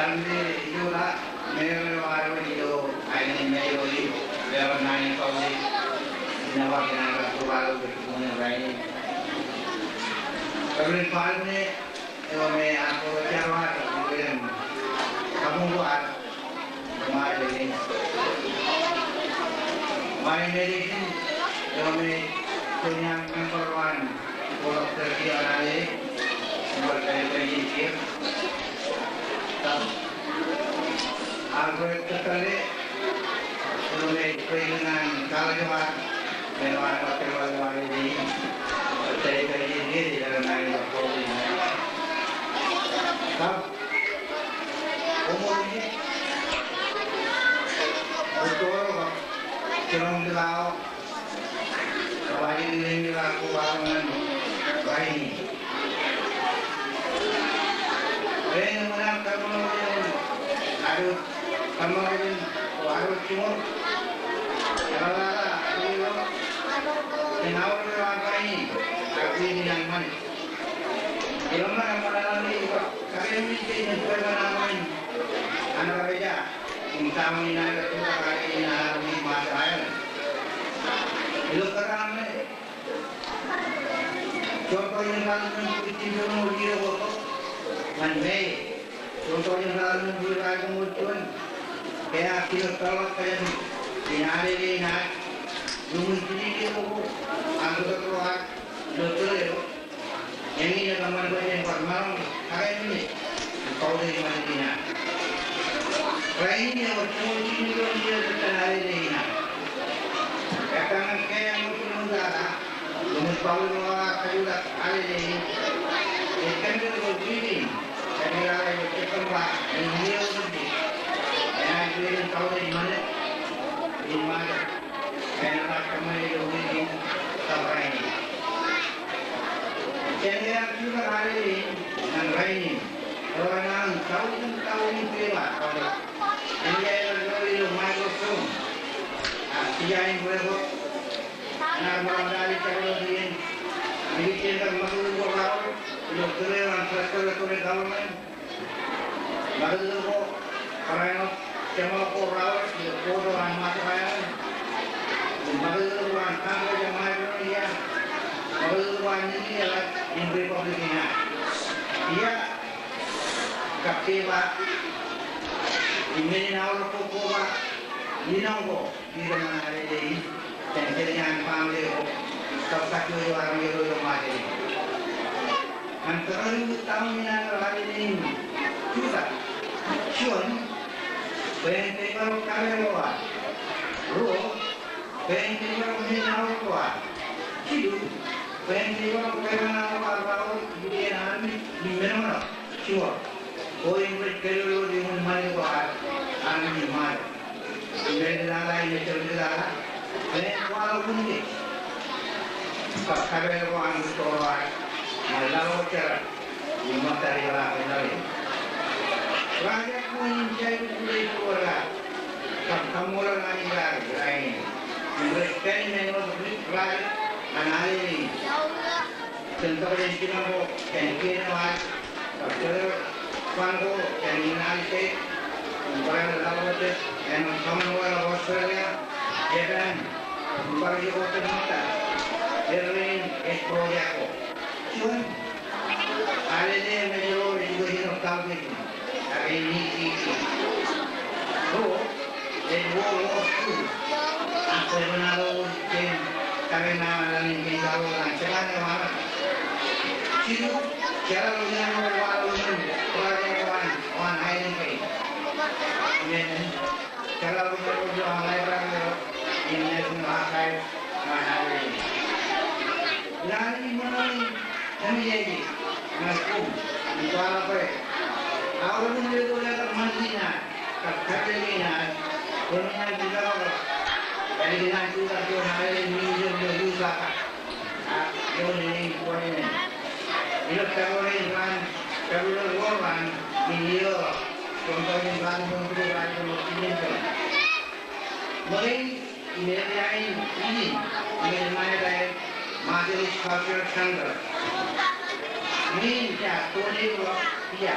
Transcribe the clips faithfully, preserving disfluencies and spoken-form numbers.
Armej eo ijo ta, mayor eo ad ilo aelōñ in Mājro, eo rej naan in Kaunti, ij nōbar kōn aer kobatok ilo jibboñōn rainin. Reverend Palme, eo me ear ko jar wōt, ilo kabuñ ko ad, Mājro in. Ṃae in addition, eo me juon iaan member eo an Board of Trustee eo an Alele, eo ej celebrate in kiiō. Kab Alfred Kōttōlle, eo me president eo an college eo ad, men eo an Kōttōlle eo an Alele, ej celebrate in kiiō, ilo naan in Kaunti. Kab Koṃṃool, Uttoro kab Jerome Likao, kab ajri eo ear kobatok ñan rainin. Rainin eṃṃan ad kōṃṃan wōt, ad wōt kōṃṃan wōt, ad wōt jiṃor. Eḷap ad wōt, kōn aolep eo an rainin, ak wōt in an ṃanit. Ilo ṃōṇōṇō eo an rainin, kōmij kōṃṃan wōt, kōmij kōṃṃan wōt, an rainin, an rainin, im tawōn in aer jutak aer in aer in Marshall Islands. Ilo kōtaan ṇe, juon tọujin ratimjuon bwijin doon eo ilo ko ñan May. Juon tọujin ratimjuon bwijin ratimjuon. Ke ear kile peḷḷọk kōjatdikdik in Alele in ad. Iuṃwin jiljilimjuon ko an kōtōpar ilo tōre eo. Eñin ej kōṃṃan bwe en bar maroñ kake ṃanit im kautiej ṃanit in ad. Rainin ewōr joñoul jiljino iiō ilo tōre in Alele in ad. Ekka ñan ke eñin eo ej tata, iuṃwin public eo an kajutak Alele in, ej kōnke ilo wiik in, ej kōnke ilo September in iiō eo ej, enaaj bwe en kautiej ṃanit in Mājro. Enaaj kōṃṃane ilo wiik in kab rainin. Jān ke ear jutak Alele in ñan rainin, ewōr naan tọujin tọujin peba. Im ej ilo microphone. Ak ij aikuj record. Enaaj ṃōk aō lale jabdewōt iien. Im ij jab ṃakūtkūt ko raorōk ilo tōre eo an Trustee Electoral Government. Ṃakūtkūt ko barāinwōt jeṃḷọk ko raorōk ilo board eo an Marshall Islands. Im ṃakūtkūt ko an Congress eo an Micronesia. Ṃakūtkūt ko an Ninielak im Republic in ad. Ia, kab peba, im men in aolep ko koba, linoñ ko, iiō eo an Alele in, jān kōn an family ko, kab kajjojo armej ro ilo Mājro. Ñan tōre eo an tọujin in Alele in, jutak, juon, bwe en pād ilo kape eo ad. Ruo, bwe en pād ilo men in aolep ko ad. Jilu, bwe en pād ilo kōpeḷḷọk ko ad raorōk, ilo iien armej, im men eo ṇe, juon. Ko im rej kōjro ilo iuṃwin ṃanit ko ad, armej in Mājro. Im ej tata, im ej tata, bwe en kwaḷọk wūn kōj kab kape ko an Uttoro ad ñan laḷ ko jerak im ṃōttad ej ba ḷọk in. Project ko in jab kūr ilo ad kab kaṃṃoolol Anij rainin im rej pād im āinwōt ri-, project an Alele in. Kōn tokjān jipañ ko jān kien eo ad, kab tōre eo an ko jān United States, im barāinwōt laḷ ko jet āinwōt Commonwealth of Australia, Japan, im bar jibboñ ṃōttad. Errein ej project ko. Juon, Alele ej ilo education of salvation. Ak ej ij, ij, ij. Ruo, ej wōr wōr school. Ak bwe en aḷ wōr kien, kake ṇa laḷ in kien kaḷoran Japan eo an. Jilu, jeḷā eo an wōr waḷọk wōr project eo an, eo an Island Bay. Im jeḷā eo an wōr library eo, im National Archives eo an Alele. Ilo ad ṃōṇōṇō in, kōmij eñin ñan koṃ im kwaḷọk bwe aorōk in letok letok ṃanit in ad kab kappelōñ in ad, kōmij jutak ḷọk, ālikin an jutak juon Alele museum ilo Lusaka. Ak ioon eñin kuwānōk ilo February in raan, February ruo raan in iiō eo, juon tọujin raan, juon tọujin raan, juon tọujin raan. Ṃōk in im area in, in, im ej ṃae eo an Marshallese Cultural Center. Im in, ia, tōre eo, ia.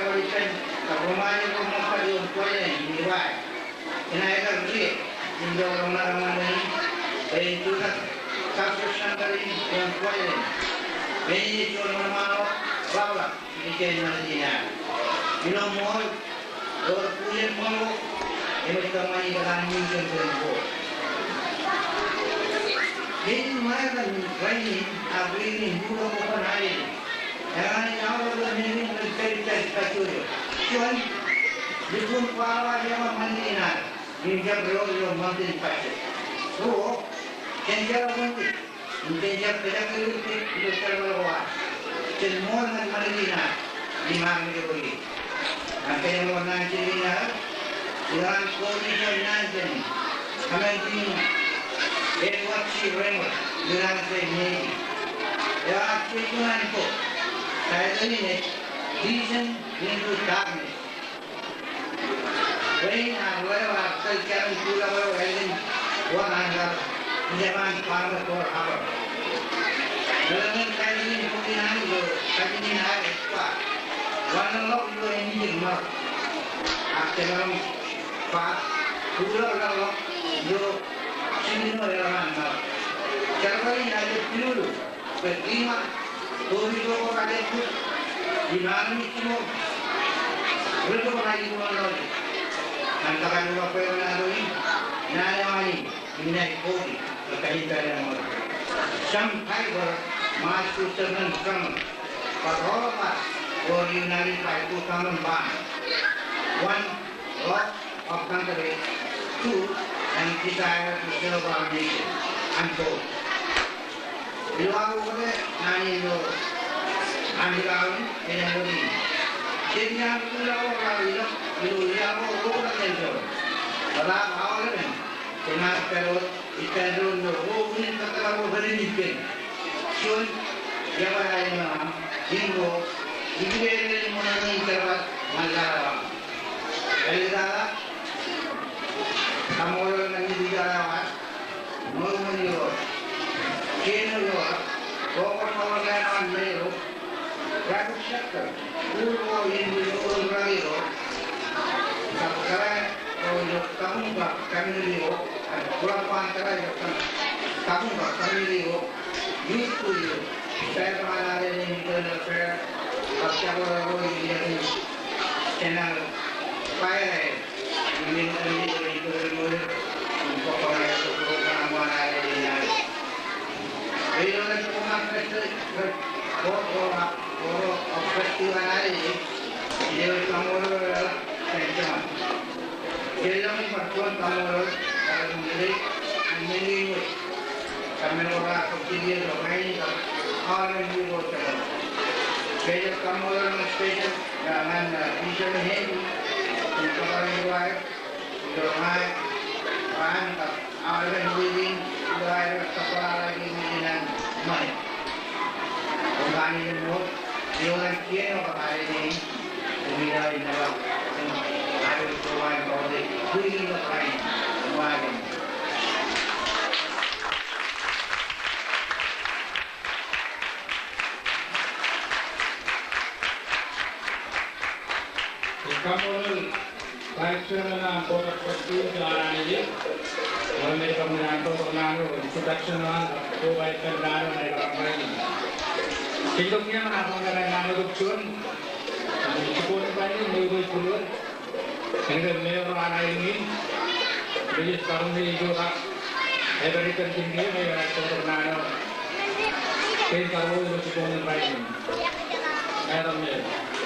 kōjparok ippān, kab ro Ṃajeḷ ro ṃōk kar ioon Kuwajleen im Iwai. Inaaj kar ri, im ro ṃōk kar ioon Kuwajleen, im jutak kab jutak kar ioon Kuwajleen. Im ej juon ṃōṇōṇō ḷapḷap. Ilo ṃool, ewōr bujen ṃōṇōṇō, eṃōj kōṃṃani kōtaan iuj im kōn ko. Kōn ṃae kōn rainin, ak rainin, iuj im kōn rainin. Eḷaññe aolep men in rej pād, pād, pād, pād, juon, lukkuun kwaḷọk aer ṃantin ad, im jab ro ilo ṃantin bajjek. Ruo, jen jeḷā ṃantin. Im jen jab kōjatdikdik ilo jerbal ko ad. Jen ṃool ñan ṃantin ad im armej ko in. Ak kōjatdikdik ñan ṃantin ad, ilo an koti juon naan jān Commanding Edward G. Raymer, ilo an Navy. Eo ear juon an bok, title in ej Descent into Darkness. Rain ear ḷeo, ear tōl jāmin tulọk eo ālikin wōr an kar ijeṃaan Farmer Pearl Harbor. Ḷeo in kajin in bok in an ilo kajin in ad ej ba, wanlọk ilo āinwōt ṃōk. Ak jemaroñ ba, tulọk ḷọk ilo jilin eo eḷap an ṃōk. Jerbal in ej pilulu. Bwe ri ṃōk, koti ro ko rajeḷ kut, im armej ro, ri ro ko rajeḷ kut ṃōk. Ñan kōjatdikdik bwe enaaj kōṇaan naan eo an, im inaaj koti, bwe kajin pād eo ṃōk. Sam Piper, Ṃajeḷ Kuwajleen, Ṃajeḷ Kuwajleen, but all of us were united by two common bonds. One, love of country, two, and desire to serve our nation, unquote. Ilo aō ṃokta naan ilo an ilo aō in, āinwōt in. Jen iaan ilo aō ḷọk ilo, ilo aō ḷọk ilo aō ṃokta jān juon. Ḷọk aō ḷọk in, jen iaan pād wōt, ippān doon ilo ruo unin bōktok ḷọk ilo ippān. Juon, iọkwe aer ilo aṃ, im ruo, ikijjeen ṃōṇōṇō in jerbal ñan laḷ eo aṃ. Āliktata, kaṃṃoolol ñan ippaṃ eo ad, ṃweo ṃōn Irooj. Kien eo Irooj, ko kōtḷọk ḷọk eo an Meiro, Rabbi Schechter, ur ko in ilo ur ko in, kab kōrā ko ilo kabuñ kab community ko, ak kōrā ko an kōrā ilo kabuñ kab community ko, youth ko ilo, pād ilo an ad ālikin internal affair, kab jako ro ilo ālikin general fire. Special kaṃṃoolol ñan special, ñan, uh, Bishop Henry, im kōṃṃan ilo aer, ilo aer, an kab aolepen wiik in, ilo aer kab kōṃṃan ilo an ṃani. Kōṃṃan ilo ṃool, ilo an kien eo kōṃṃan ilo an, im ilo an ilo an, im aer kōṃṃan ilo an, wiik in ilo an, im aer. Kaṃṃoolol Vice Chairman an Board of Trustees eo an Anij, eo ej kōṃṃan an tok naan eo, introduction eo an, ko ej kōṃṃan naan eo ṇe kar rainin. Kōn tok ñan an tok naan eo tok juon, ij kōṇaan bwe ij kōṇaan bwe ij kōṇaan Kōnke mayor eo an aelōñ in, rej karuo ilo ijo eo, ej pād ippān kōnke eo, ej pād ippān kōnke eo. Kōn karuo ilo jibboñ in rainin. Madam Mayor.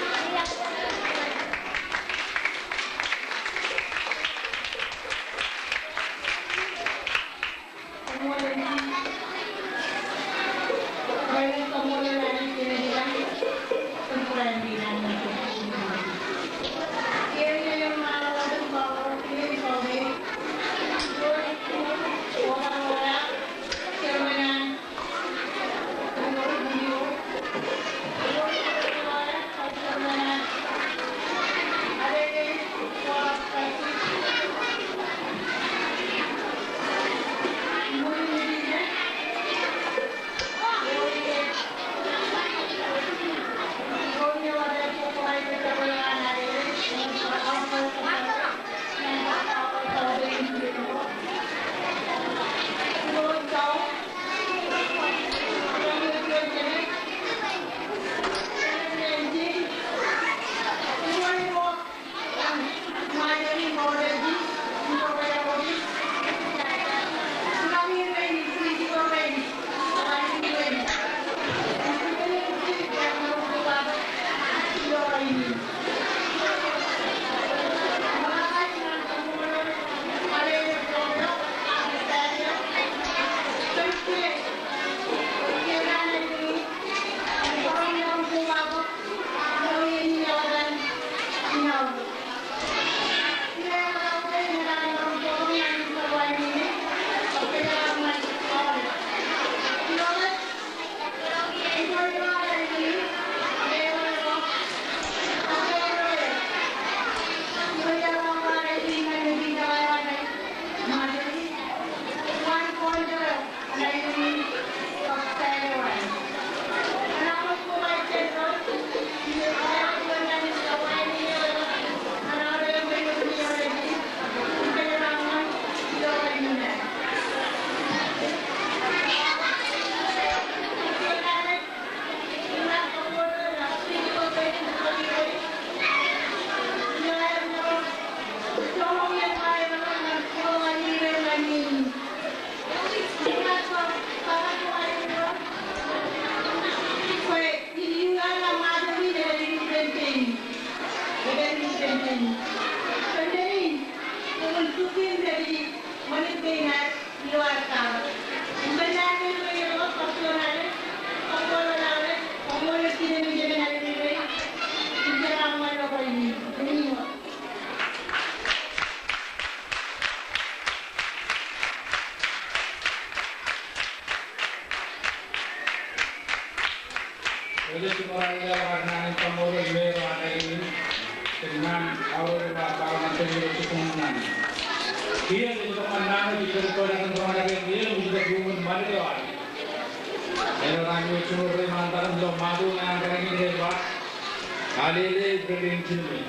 Alele, ippaṃ in jilme.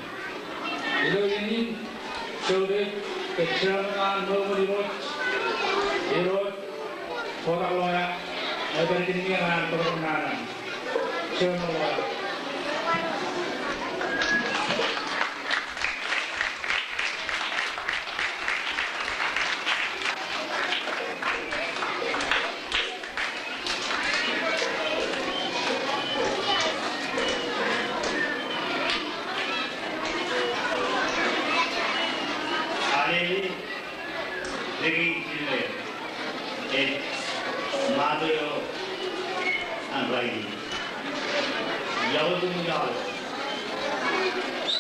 Ilo iien in, jokwe ke chairman eo ṃōk Irooj, Irooj Botak Loya, ej pād ippān ñan bar tok naan an chairman Loya. Alele, ippaṃ in jilme. Ej Mother eo an rainin. Iọkwe koṃ ilaḷ.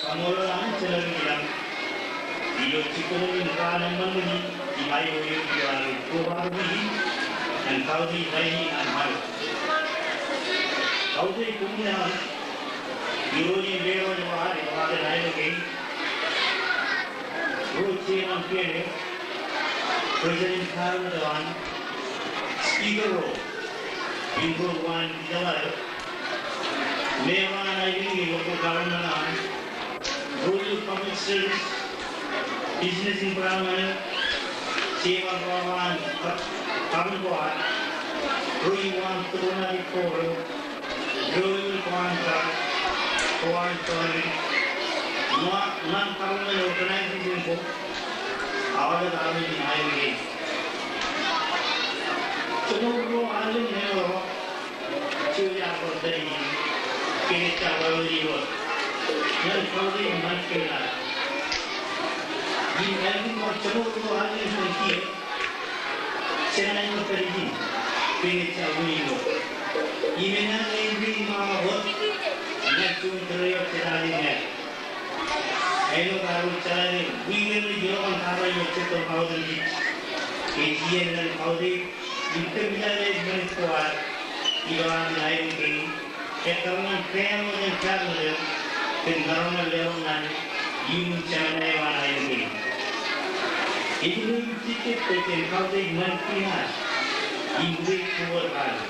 Kaṃṃoolol Anij Jemem ilañ ilo jibboñōn in raan eṃṃan ṇe im aiboojoj ilo aō kobatok ijin ñan kautiej rainin an Ṃajeḷ. Kautiej koṃ ilañ, Irooj in Irooj eo ad, eo ad ej aikuj kein, Irooj J. Ṃaṃ Kele, President Karup eo an, Speaker ro, im ro uwaan ijeḷā eo, Mayor eo an, Aelōñ in Local Government eo an, ro ilo Public Service, Business Department eo, Chairman ro an, Government eo an, ro uwaan diplomatic corps eo, ro ilo kōn kar, kōn kar, ñan government organization ko, aolep armej in aikuj kein. Joñoul ruo alen eo, jouj aō bar pād ijin, kōn ejja wāween eo ñan kautiej ṃanit kein ad. Im ālikin joñoul ruo alen eo kiiō, Jenaaj bar pād ijin, kōn ejja wāween eo. Im enañin ri ṃaṃa wōt, ñan juon tōre eo jej aikuj in ālik. Āinwōt aō jeḷā ke wiik eṇ ej iroñ kōn tōre eo jej tōn kautiej. Ej iien ñan kautiej im tōpijak eo ṃanit ko ad, ilo aō aikuj kein, ekkar ñan kōṃṃan kōn kōṃṃan eo, kōn maroñ in leḷọk ñan iuṃwin Jemān eo an aikuj kein. Ej ilo im jejjet bwe jen kautiej ṃanit kein ad im rej kōwōr kake.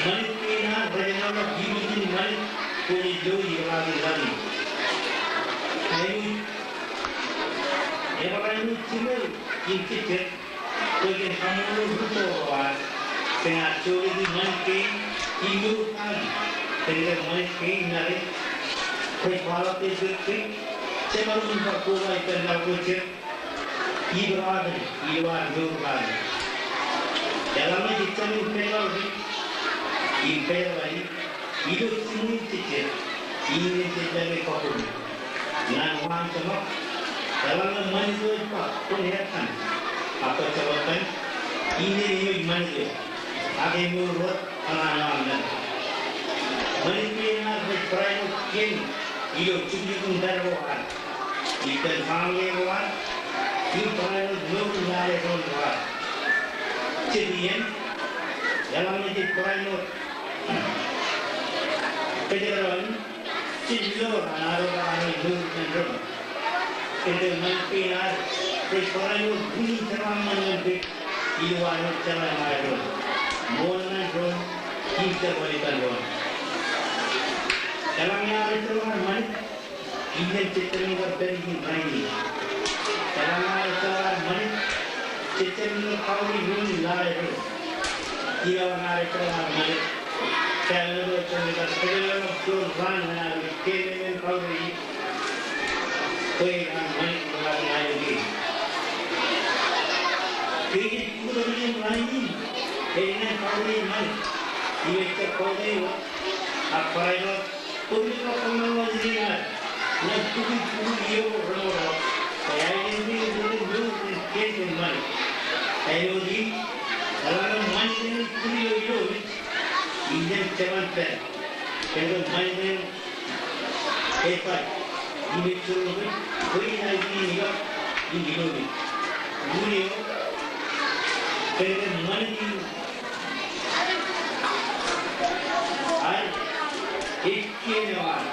Ṃanit kein ad rej leḷọk ippān ṃanit ko rej lo ilo aō laḷ in. Āinwōt, ebar āinwōt jilel im jejjet bwe jen kaṃṃoolol ri-tōl ro ad, kōn aō jokwe ṃanit kein im mour kake, kōn ke ṃanit kein ad rej kwaḷọk ke jet, jemaroñ in bar koba ippān laḷ ko jet, ippān laḷ in, ilo ad mour kake. Eḷaññe jejjab in pād ḷọk im pād ḷọk ilo jiṃwe in jejjet, innām jej lale kọkkure. Ñan waan jeṃḷọk, eḷaññe ṃanit eo ej ba kwōn etan, ak kwōn jab etan, innām eṃōj ṃanit eo, ak emour wōt kōṇaan eo aṃ men. Ṃanit kein ad rej barāinwōt kien ilo jukjuk in pād ro ad, ippān family ro ad, im barāinwōt mour in lale doon ro ad. Jet iien, eḷaññe jej barāinwōt kōjekdọọn, jej lo an arro arro mour ñan doon. Kōn ke ṃanit kein ad rej barāinwōt unin jeraaṃṃan ñan pād ilo ad jeḷā ṃae doon. Ṃool ñan doon, im jerbal ippān doon. Eḷaññe ad ejjeḷọk ad ṃanit, innām jejjab in bar pād ijin rainin. Eḷaññe ad ejjeḷọk ad ṃanit, jejjab in bar kautiej unin lale doon. Im eḷaññe ad ejjeḷọk ad ṃanit, kōjeḷāḷọk juon raan ñan aō kōn men kautiej. Bwe en ṃanit ilo ad aikuj kein. Kōn ke ej bōk tok in rainin, ej ñan kautiej ṃanit. Im ejjab kautiej wōt, ak barāinwōt bōk ilo kōṃṃan eo ej ñan ad, ñan bukwi bukwi eo remootḷọk. Āinwōt in, āinwōt in, āinwōt in, āinwōt in, āinwōt in, āinwōt in, āinwōt in, āinwōt in, ej ba, im ej jino bwe, bwe inaaj ilọk in ilo eō. Unin eo, kōn ke ṃanit in ad, ej kien eo ad.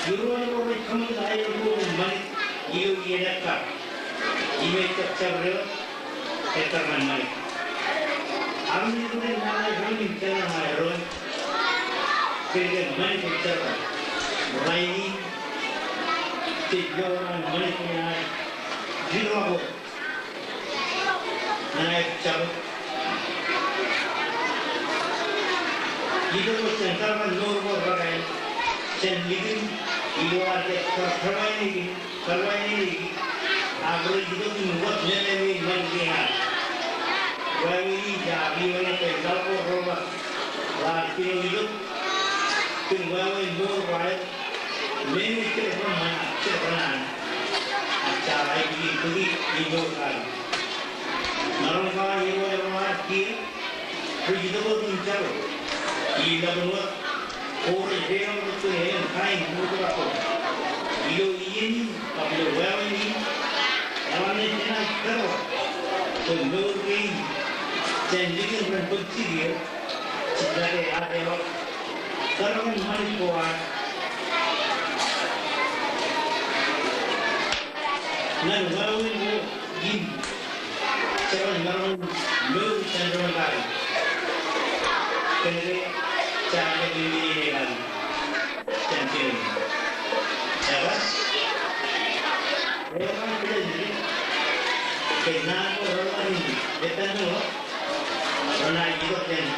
Irooj ro rej kōṃṃan aer ro rej ṃanit ilo iien ekkar. Im ejjab jabdewōt, ettōr ñan ṃanit. Armej ro rej nana ro im jemaroñ ro. Kōn ke ṃanit ej jabdewōt. Rainin, jej lo an ṃanit in ad. Jino ro. Ñan aer jabdewōt. Itok wōt jān kōrban mour ko rekāāl. Jān likin ilo ad kar, kar, karwaineiki. Karwaineiki, ak rej itok im wōt memeḷeḷe in ṃanit in ad. Wāween in, ja, ri wāween in, kōn ḷọk ko ro ḷọk. Ḷak kino itok, kōn wāween mour ko aer, men ej jab ren ṃan, jab ren an. Ak ja, ij bōki, bōki in mour ko aer. Maroñ ba, irooj ro ad kiiō, rej itok wōt im jabdewōt. Im ḷapḷọk wōt, ko rej deḷọñ wōt kōn elōñ kain uñūkrak ko. Ilo iien in, ak ilo wāween in, eḷaññe jenaaj kōrọọl kōn mour kein, jān likin ren bōk jikier, jejjake adeḷọk kōrọọl ṃanit ko ad. Ñan wāween ko im jemaroñ mour jān doon kaki. Kōnke jemaroñ mour jān doon kaki. Jān doon. Ebar? Ebar kōn naan ko reḷap in etan ko. Renaaj itok jān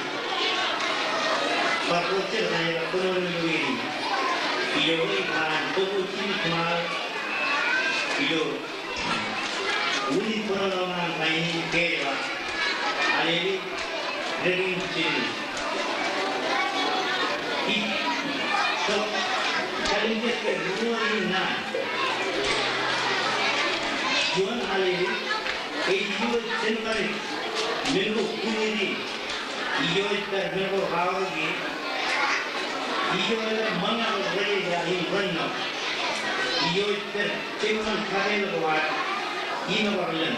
bar ko jet renaaj itok kōnono ilo wāween in. Ilo wāween in bōk jidik ṃaal. Ilo Unin bōro ḷọk an kain in ke ej ba, Alele, dekein jinen. Ij tok kallimjek ke ruo in naan. Juon Alele, ej ijo ej jen ṃanit men ko kuñin in. Ijo ej pād men ko raorōk ie. Ijo ej pād ṃōñā ko rejjab im rennoḷọk. Ijo ej pād jemān kapeḷ ko ad im ebar lōñ.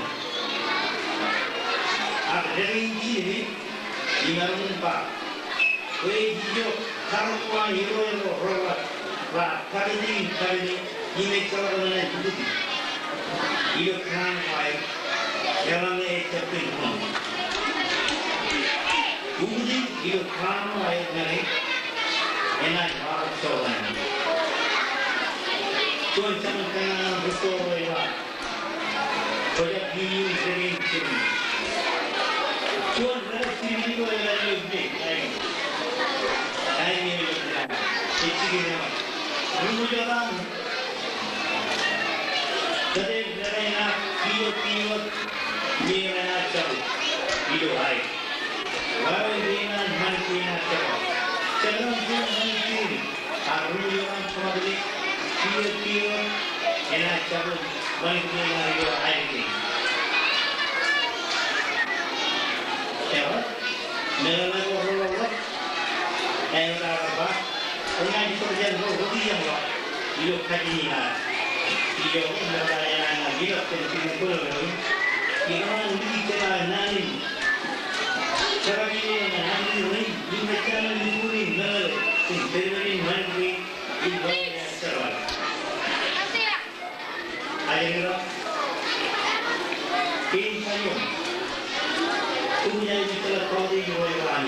Ak dekein jinen im ear ṃōk ba, bwe ej ijo karōk ko an irooj ro roḷọk. Ba, kapiti, kapiti, im ejjeḷọk ñan ukōti ilo kōṇaan ko aer, eḷaññe ejjab kōn koṃ. Ukōti ilo kōṇaan ko aer ñan e, enaaj bar jọọr ñan e. Juon jabōn kōṇaan an rūtto ro ej ba, kwōjab iuun dekein jinen. Juon rej jibwid ilo etan eo ej me, kain. Kain eo ej me, ej jikin eṃṃan. Ruo jota. Kōttāik eo ej ba, kiiō, kiiō, me renaaj jabdewōt ilo aer. Wāween kein an ṃanit kein enaaj jabdewōt. Jabdewōt juon ṃanit kein. Ak ruo eo an ṃanit kein, kiiō, kiiō, enaaj jabdewōt ṃanit kein an ilo aer kein. Ebar, meḷeḷe ko reḷap ḷọk, āinwōt aō ba, kwōnaaj itok jān ro rot ijeṃḷọk ilo kajin in ad. Ijo ṇe rej ba enaaj ilọk jān jikin kōnono in. Ikōṇaan likjab naan in. Jekar ijo ṇe an in, in rej jab lukkuun in meḷeḷe kōn pedped in ṃanit kein. Im ba, ej jab. Ajri ro. Kein kajoor. Kōmij aikuj jeḷā kautiej ro eo an.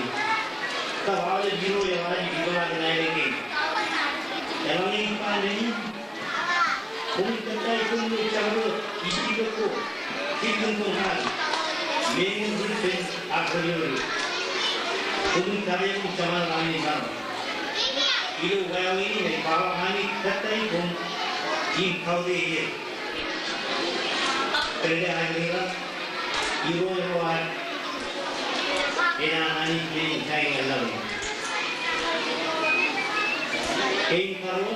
Kab aolep ro eo an, ilo ad naan kein. Eḷaññe ij ba naan in, koṃij kōttāik koṃ ilo jabdewōt ijjitōk ko. Jilkintok ñan meñe ri pen ak ri ri. Koṃij kōttāik koṃ jemaroñ in maroñ. Ilo wāween in ej ba, koṃij kōttāik koṃ im kautiej er. Kōnke ajri ro, irooj ro ad, enaaj Anij men in kain eḷap. Kein karuo,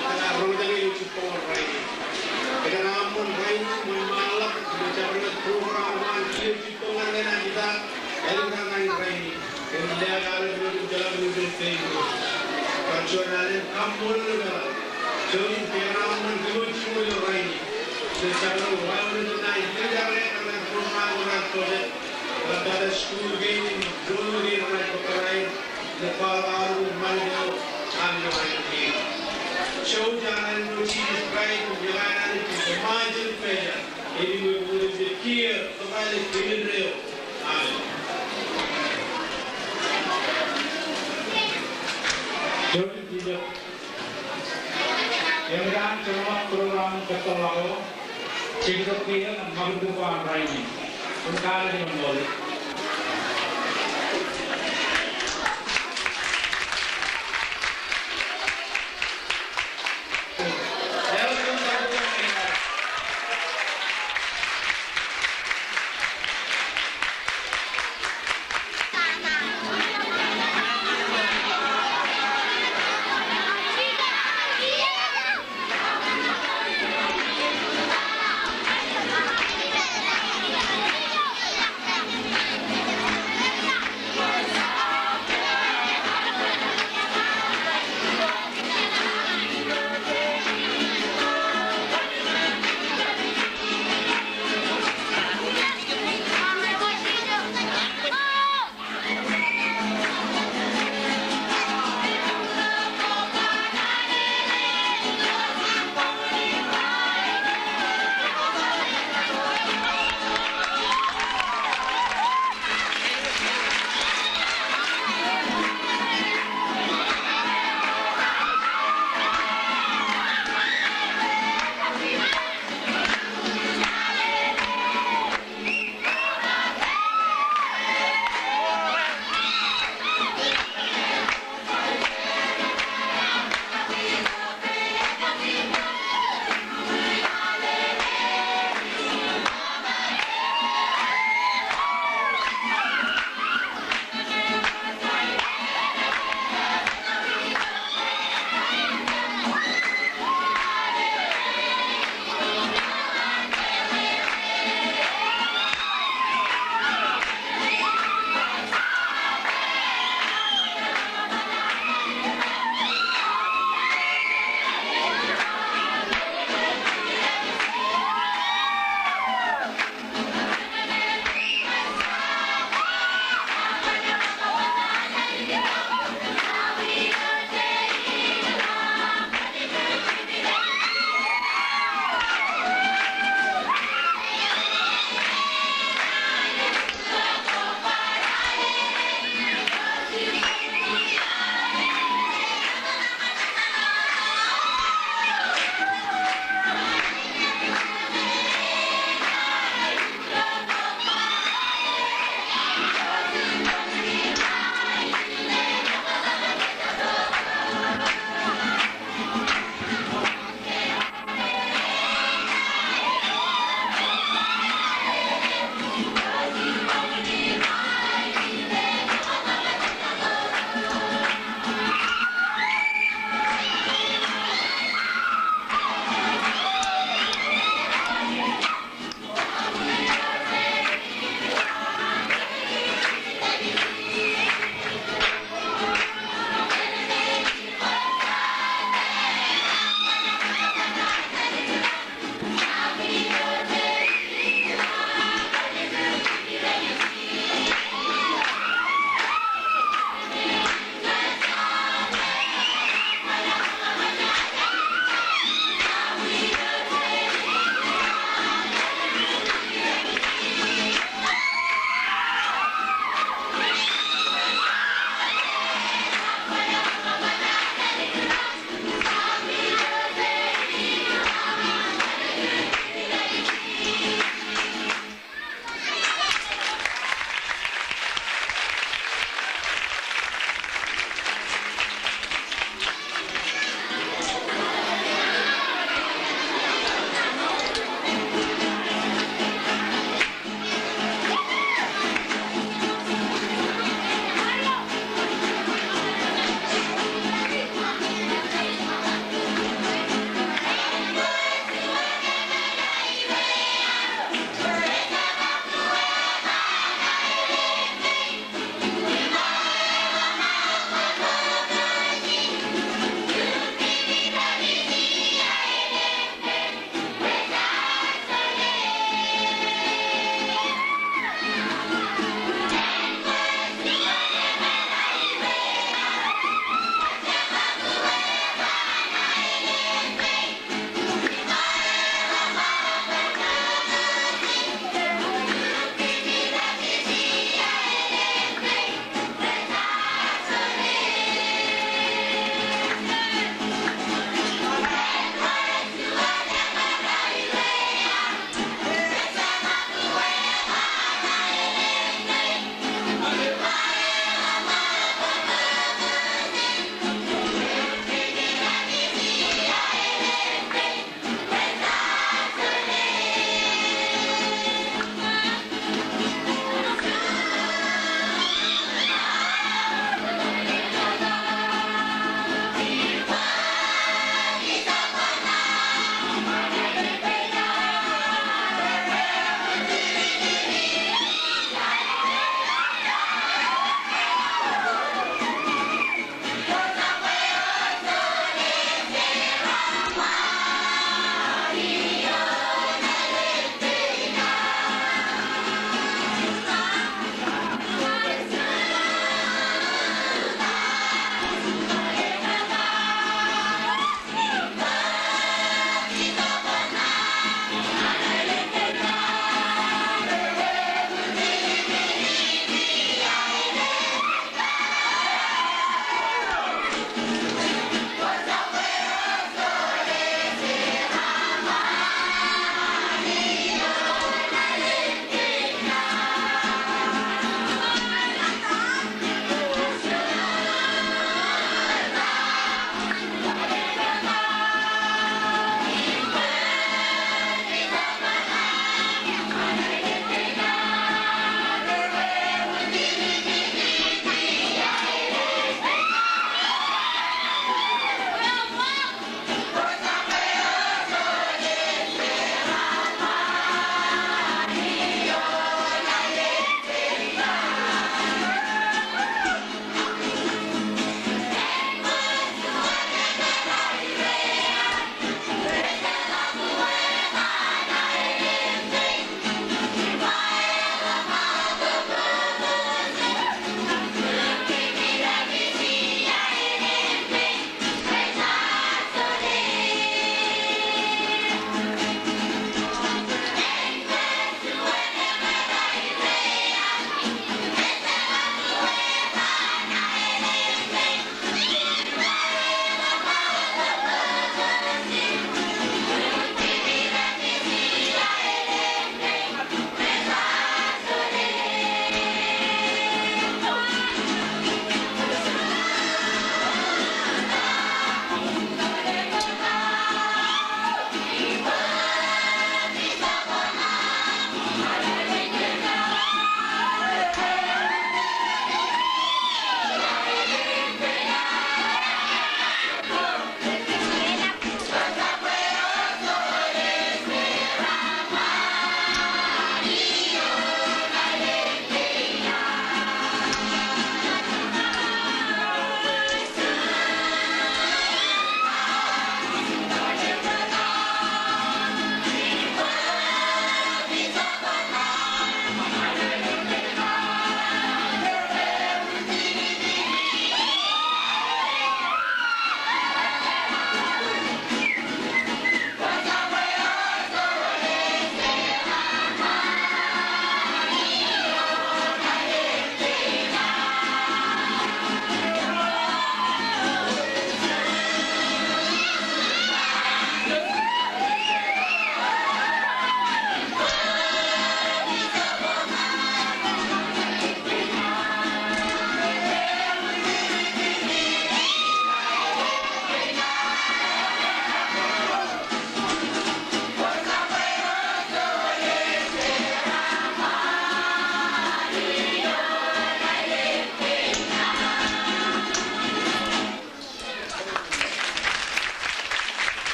Kōn roñjake eo jibboñ rainin. Kōn aṃ wōt rainin, ṃōj ṃaanḷọk, ilo jabdewōt program eo an kiiō jibboñ ñan ṇe naaj ita, āliktata in rainin. Im lale ilo jeḷā ilo Facebook. Kar juon alen kaṃṃoolol eok. Juon in kōn aṃ wōt ilo jibboñ eo rainin. Ilo jabdewōt wāween eo naaj ita, ilo jabdewōt program eo an Sunday school kein, ilo jabdewōt ṃani eo an ilo rainin kein. Jouj an Anij Jisōs Kraist, im iọkwe an Anij im ṃajeḷ pād eo, im ṃōk kiiō, kōpālij, im indeeo. Amen. Jouj im jilkintok. Eṃōj an jeṃḷọk program kōttoḷọk eo, jilkintok kiiō ñan ṃakūtkūt ko an rainin. Im kaalikkar ṃool.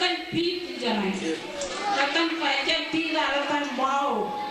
Etan Pit ijeṇe. Etan, etan Pit ak etan Mao.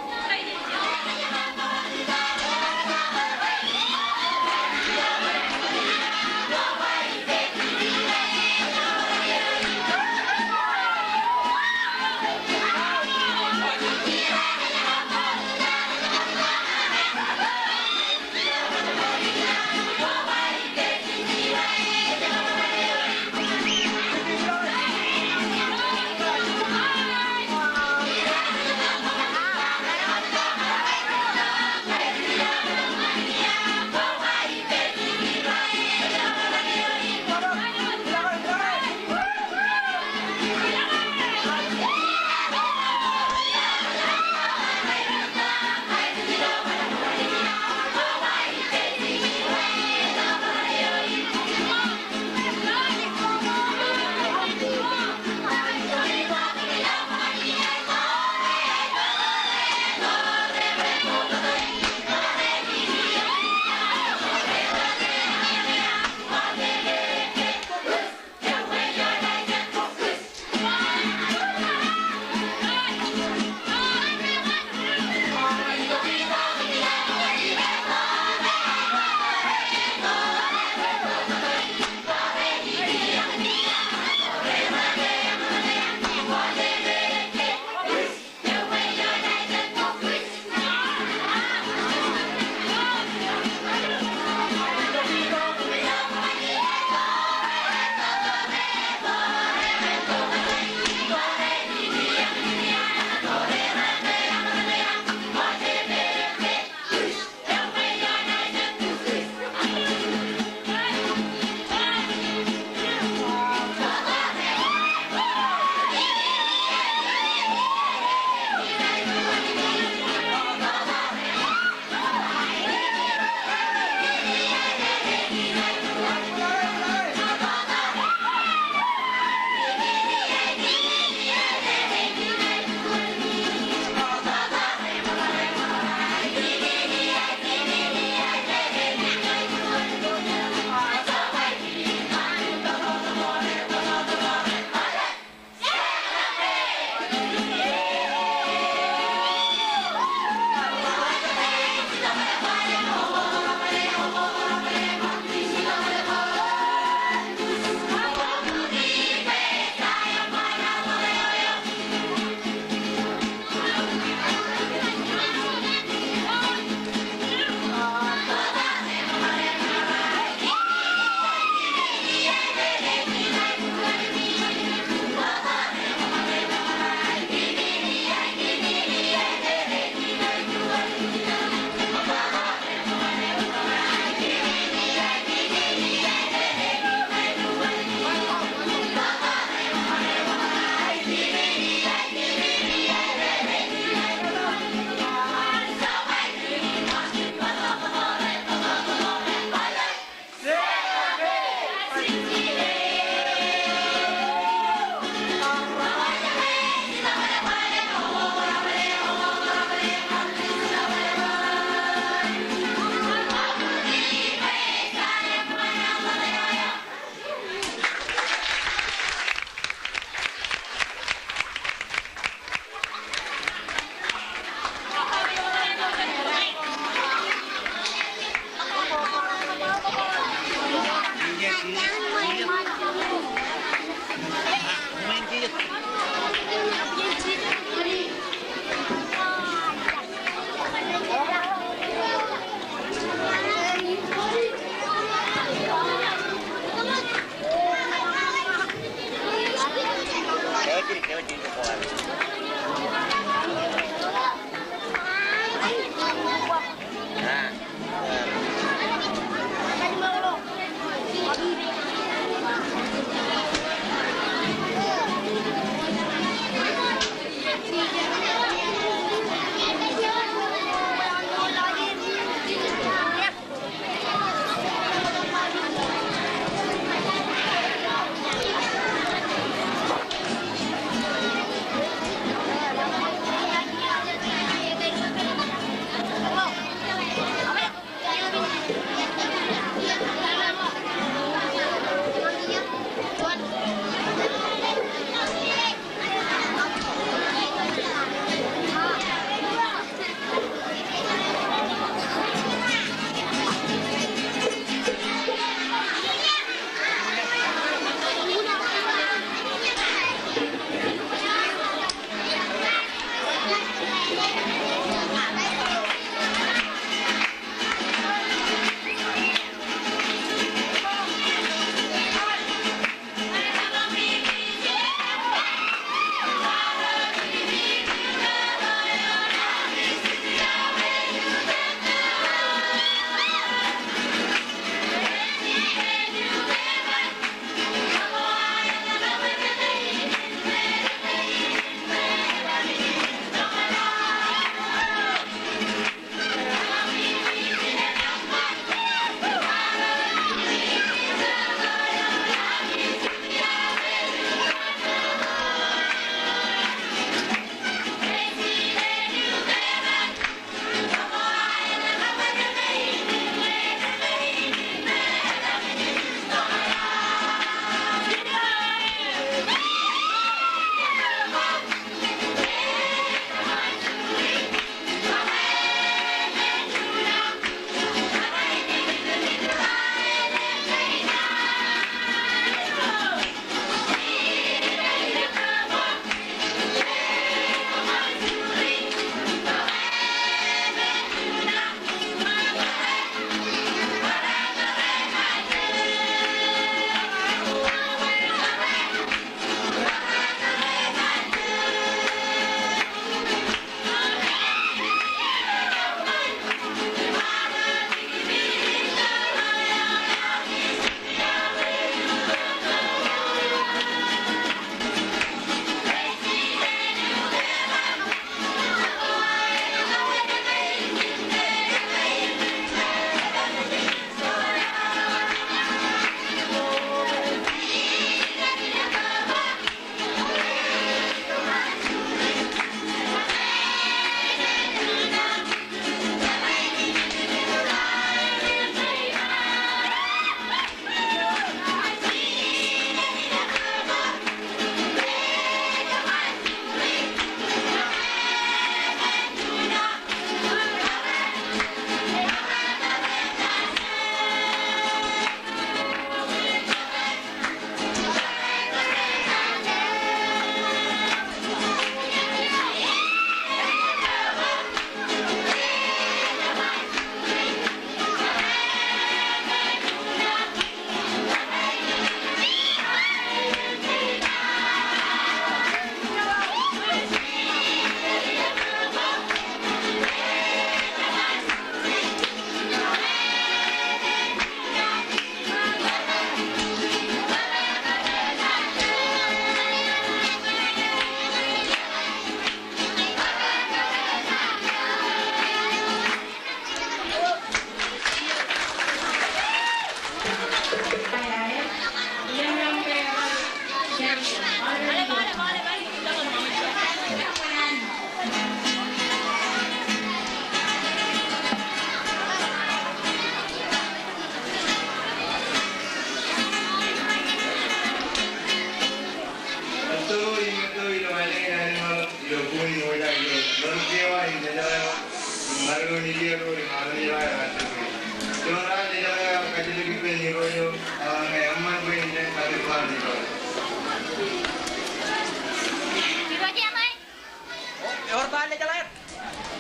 Ewōr ta lejeḷā eṇ?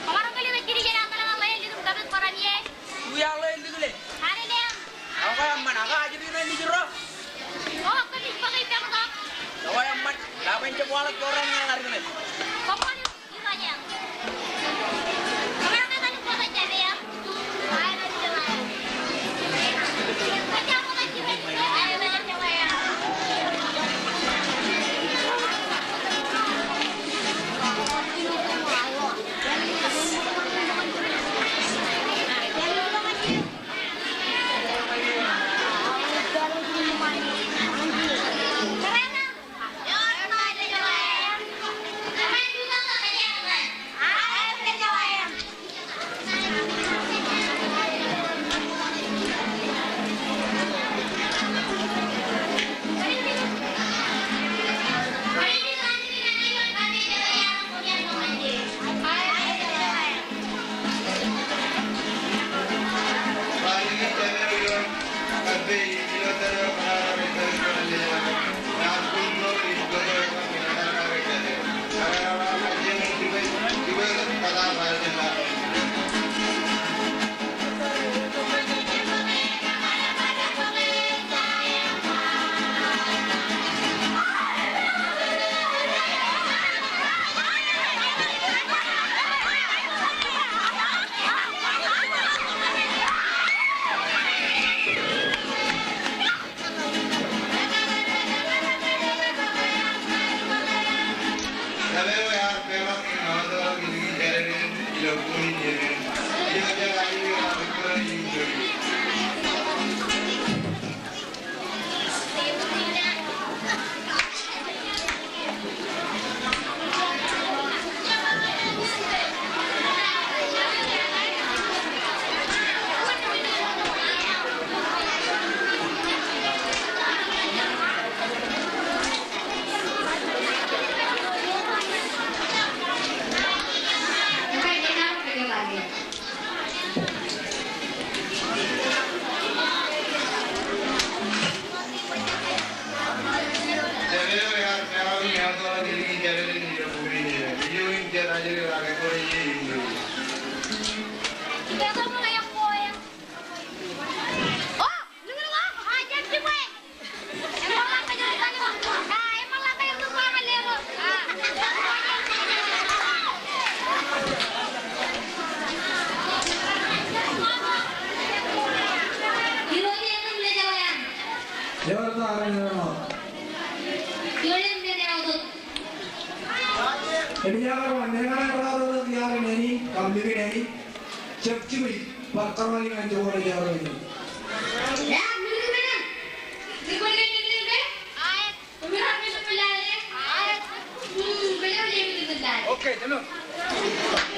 Kwōmaroñ ke ḷe bwe jidik eṇ aṃ ḷōḷḷap ḷọk bar ie? Uwe, aḷ ḷọk ḷọk ḷọk. Aelōñ. Ak eṃṃan, ak ajri ṇe ijro. O, kōmij bōk ippaṃ tok. Ak eṃṃan, ḷap in jab waḷọk jorrāān ñan ḷadik ṇe. Koṃṃool. Ej ba ro, ñe ear kōrā ro ri armej in, kab likin in, jab jibwe, bar kōrā ñan jọwōj armej in. Okay, thank you.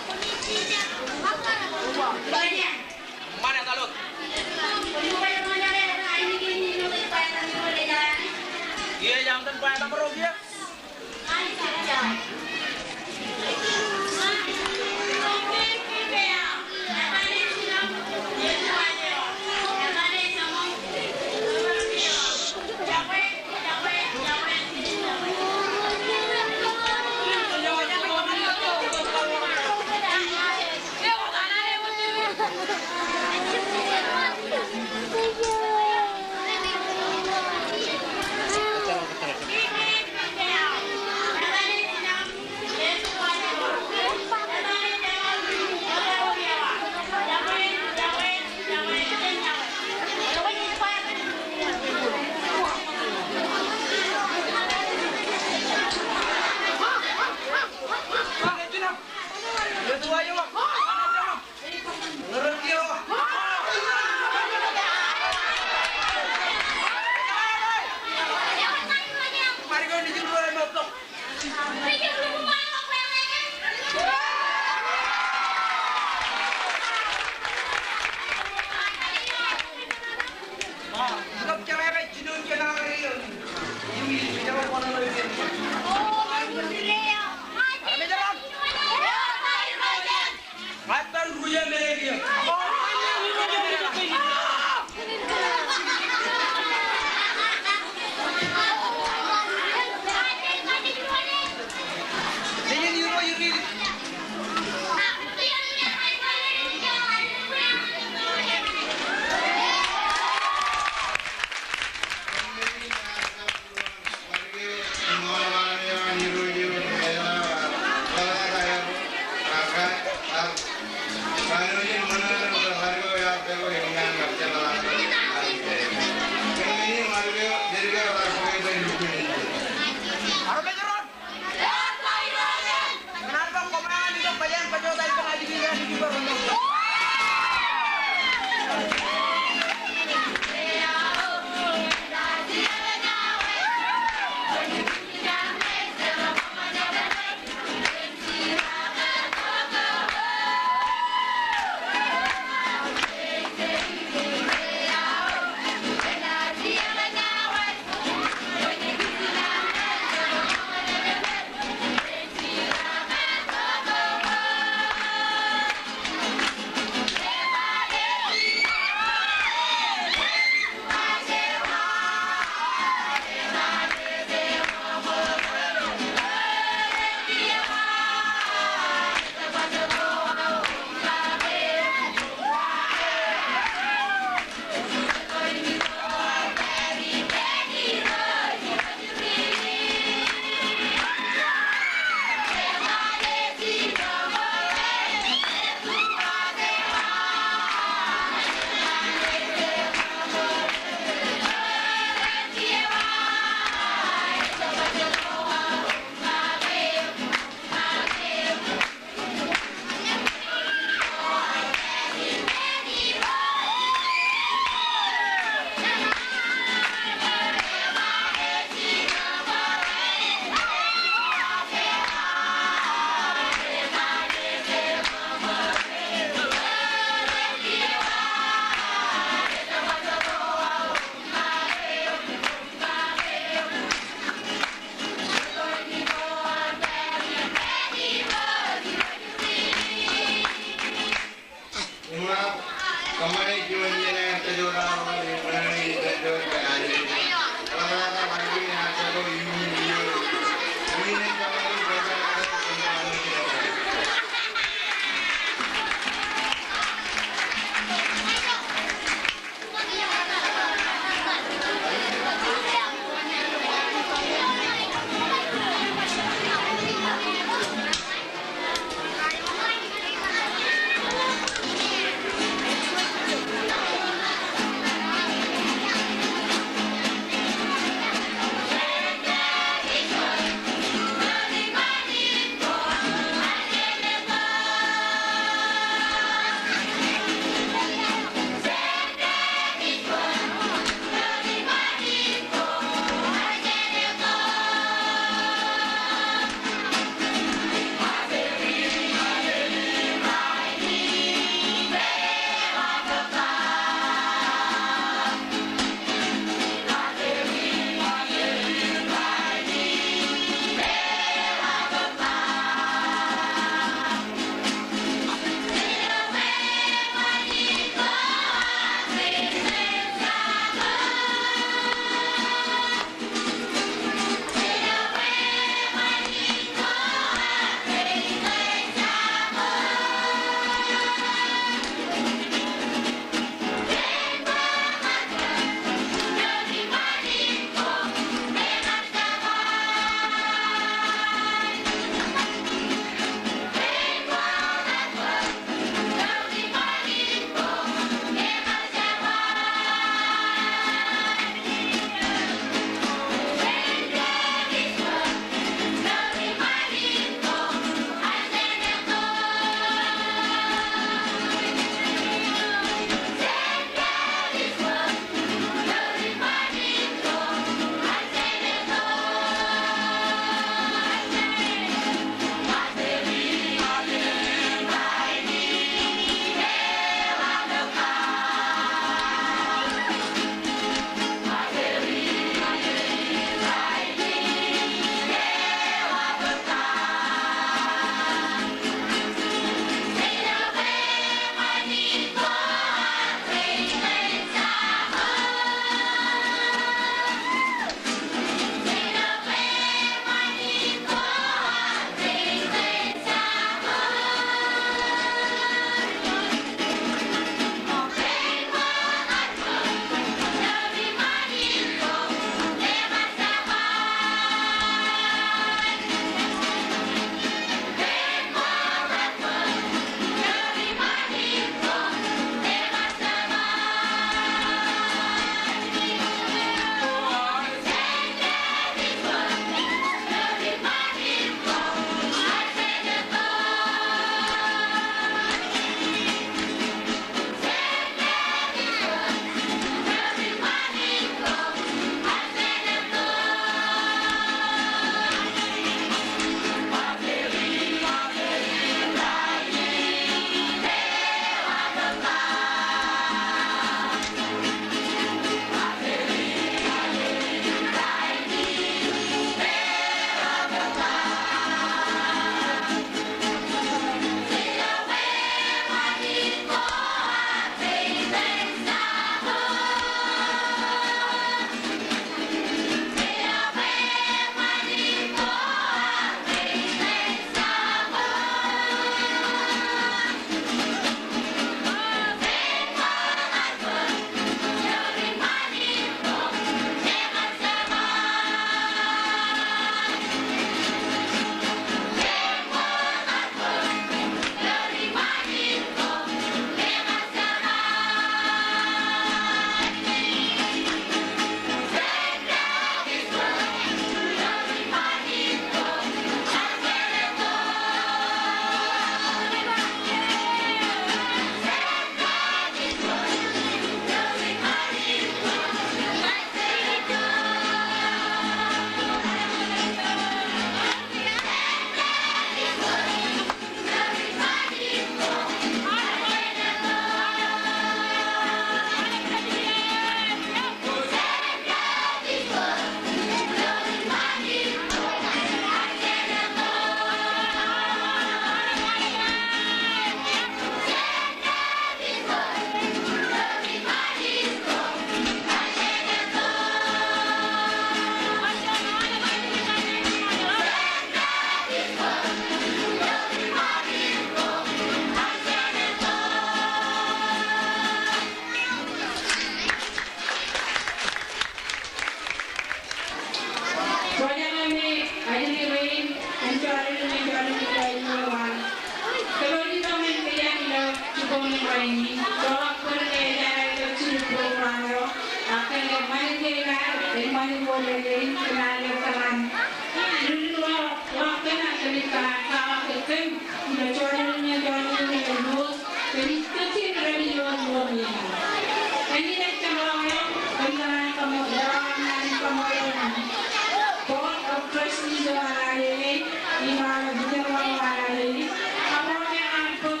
Board of Trustees eo an R A A, im ḷapḷọk eo an R A A, kabbokbok ñan bōk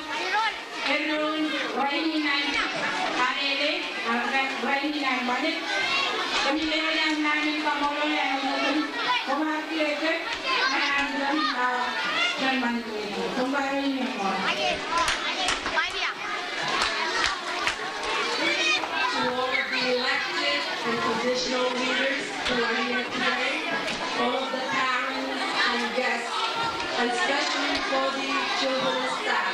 eddoin rainin an R A A, ak rainin an ṃanit. Kōmij lewōj naan in kaṃṃoolol eo an kōmij koṃ kile kōm ñan an kōmij, ah, kōm ṃanit. Koṃ kar ilo ṃōṇōṇō. To all of the elected and positional leaders who are here today, all of the parents and guests, and especially for the children and staff.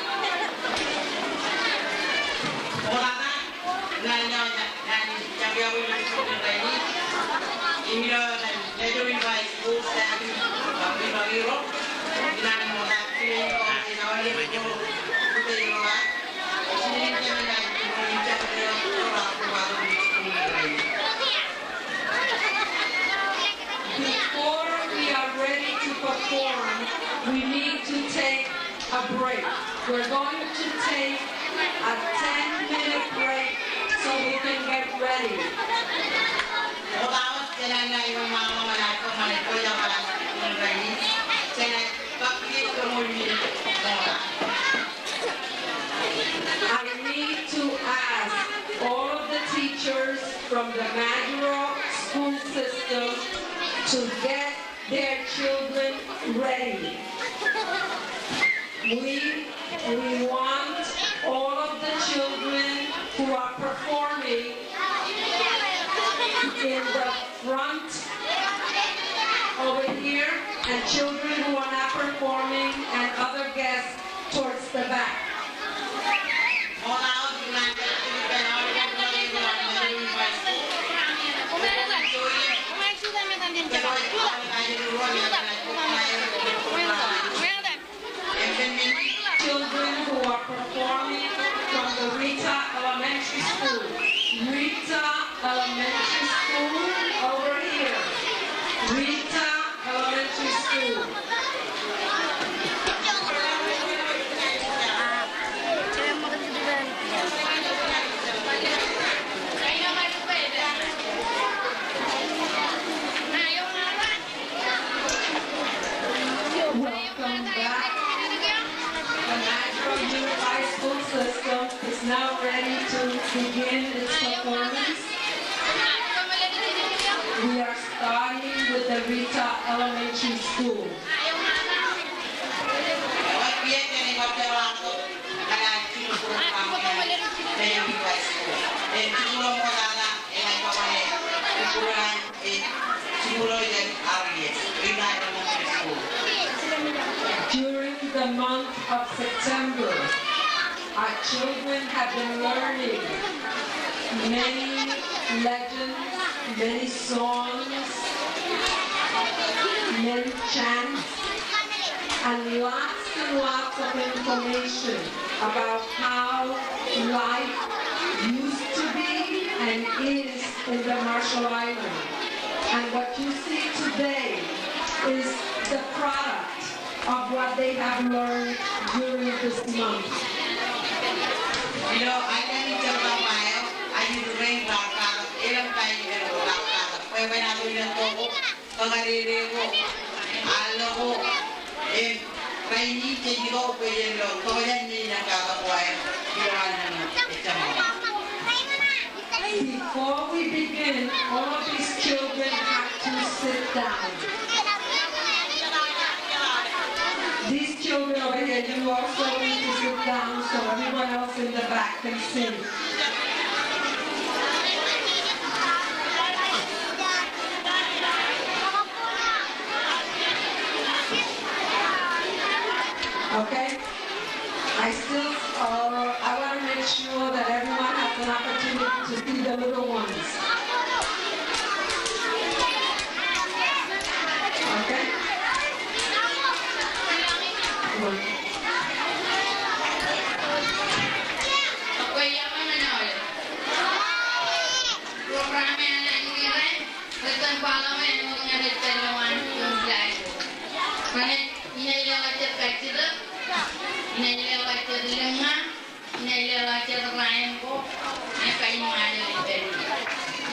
Ṃoktata, ñan, ñan, ñan, ñan, ñan, ñan, Before we are ready to perform, we need to take a break. We're going to take a ten-minute break so we can get ready. I need to ask all of the teachers from the Majuro school system to get their children ready. We, we want all of the children who are performing in the front over here, and children who are not performing and other guests towards the back. Children who are performing from the Rita Elementary School. Rita Elementary School, over here. Rita Elementary School. Welcome back. The Majuro Unified School System is now ready to begin its performance. We are starting with the Rita Elementary School. During the month of September, our children have been learning many legends, many songs, many chants, and lots and lots of information about how life used to be and is in the Marshall Islands. And what you see today is the product of what they have learned during this month. Before we begin, all of these children have to sit down. These children over here, you also need to sit down so everyone else in the back can sing. Okay? I still, uh, I want to make sure that everyone has an opportunity to see the little ones. Okay? Program eo an Anij Ri Rainin, listen, follow, and Renaaj, inaaj leḷọk jet kajjitōk, inaaj leḷọk jet lōñña, inaaj leḷọk jet raem ko, inaaj kajin ṃajeḷ ippān.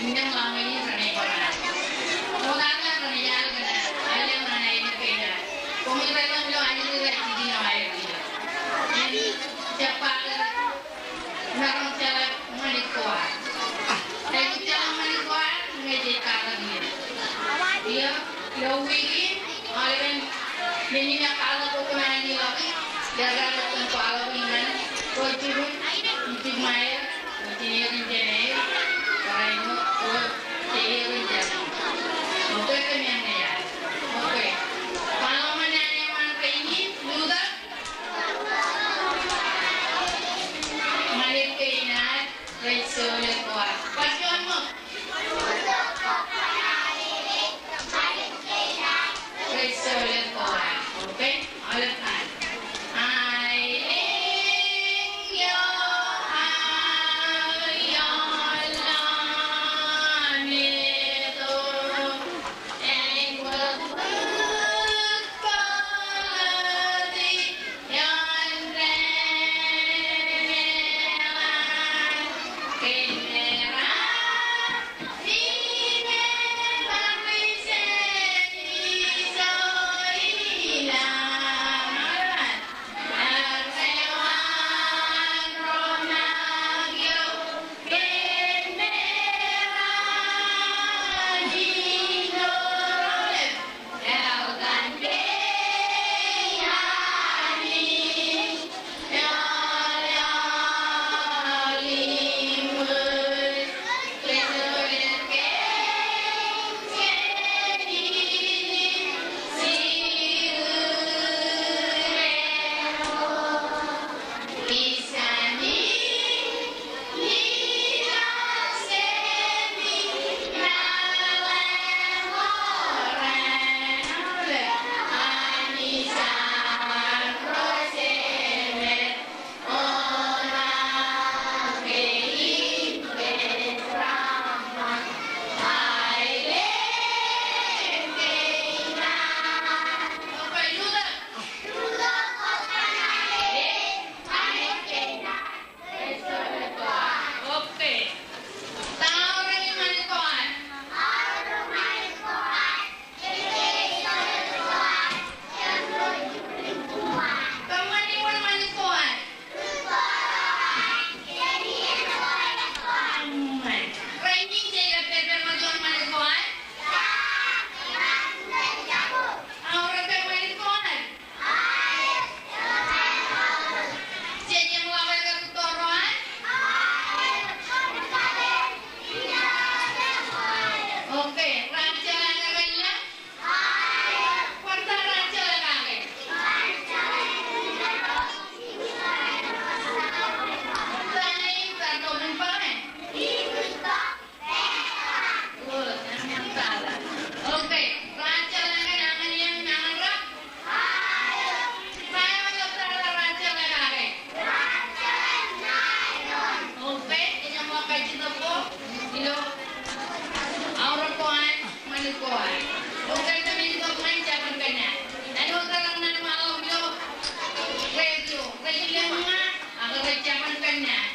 Innām ḷaññe in renaaj bar al. Ṃoktata renaaj al kōn aelōñ an aelōñ kein ad. Koṃij ḷōmṇak ilo ajri ro jikin eo aer ilo. Im jab ba ke Maroñ jeḷā ṃanit ko ad. Ej jeḷā ṃanit ko ad, ñe jej katak ie. Ilo, ilo wiik in, aolepen men in ekatak ko kōṇaan ḷọk, ij raar kōn kwaḷọk ñan ro jibūn, ijin ṃaer, ijin erin jān aer, barāinwōt ro jejerin jān aer. Okay, kōmeañ ñe ear. Okay. Kwaḷọk ṃōn naan eṃṃan kein in, Luther. Ṃanit kein ad, rej soḷe ko ad. Bar juon ṃōk. Rej soḷe ko ad. Okay? Aolep ad. Aelōñ eo aō laḷ meto. Okay. Ta aorōk ṃanit ko ad? Kōṃṃani wōn ṃanit ko ad? Amen. Rainin jej kab pād ṃōk wōn ṃanit ko ad? Aorōk ṃanit ko ad? Jej eṃṃanḷọk ke rūtto ro ad? Okay, raar jeḷā kake ḷọk? Bar ta raar jeḷā kake? Ta eo ej bar to men bwe? Okay. Raar jeḷā ñan añin eṇ im añin rak? Ta eo ej bar raar jeḷā kake? Okay. Ej eṃṃanḷọk kajjitōk ko ilo aorōk ko an, ṃanit ko an. Okay, kōmij itok ñan jabōn kōnnaan. Āinwōt ro rej waḷọk ilo radio, rej lōñña, ak rej jabōn kōnnaan.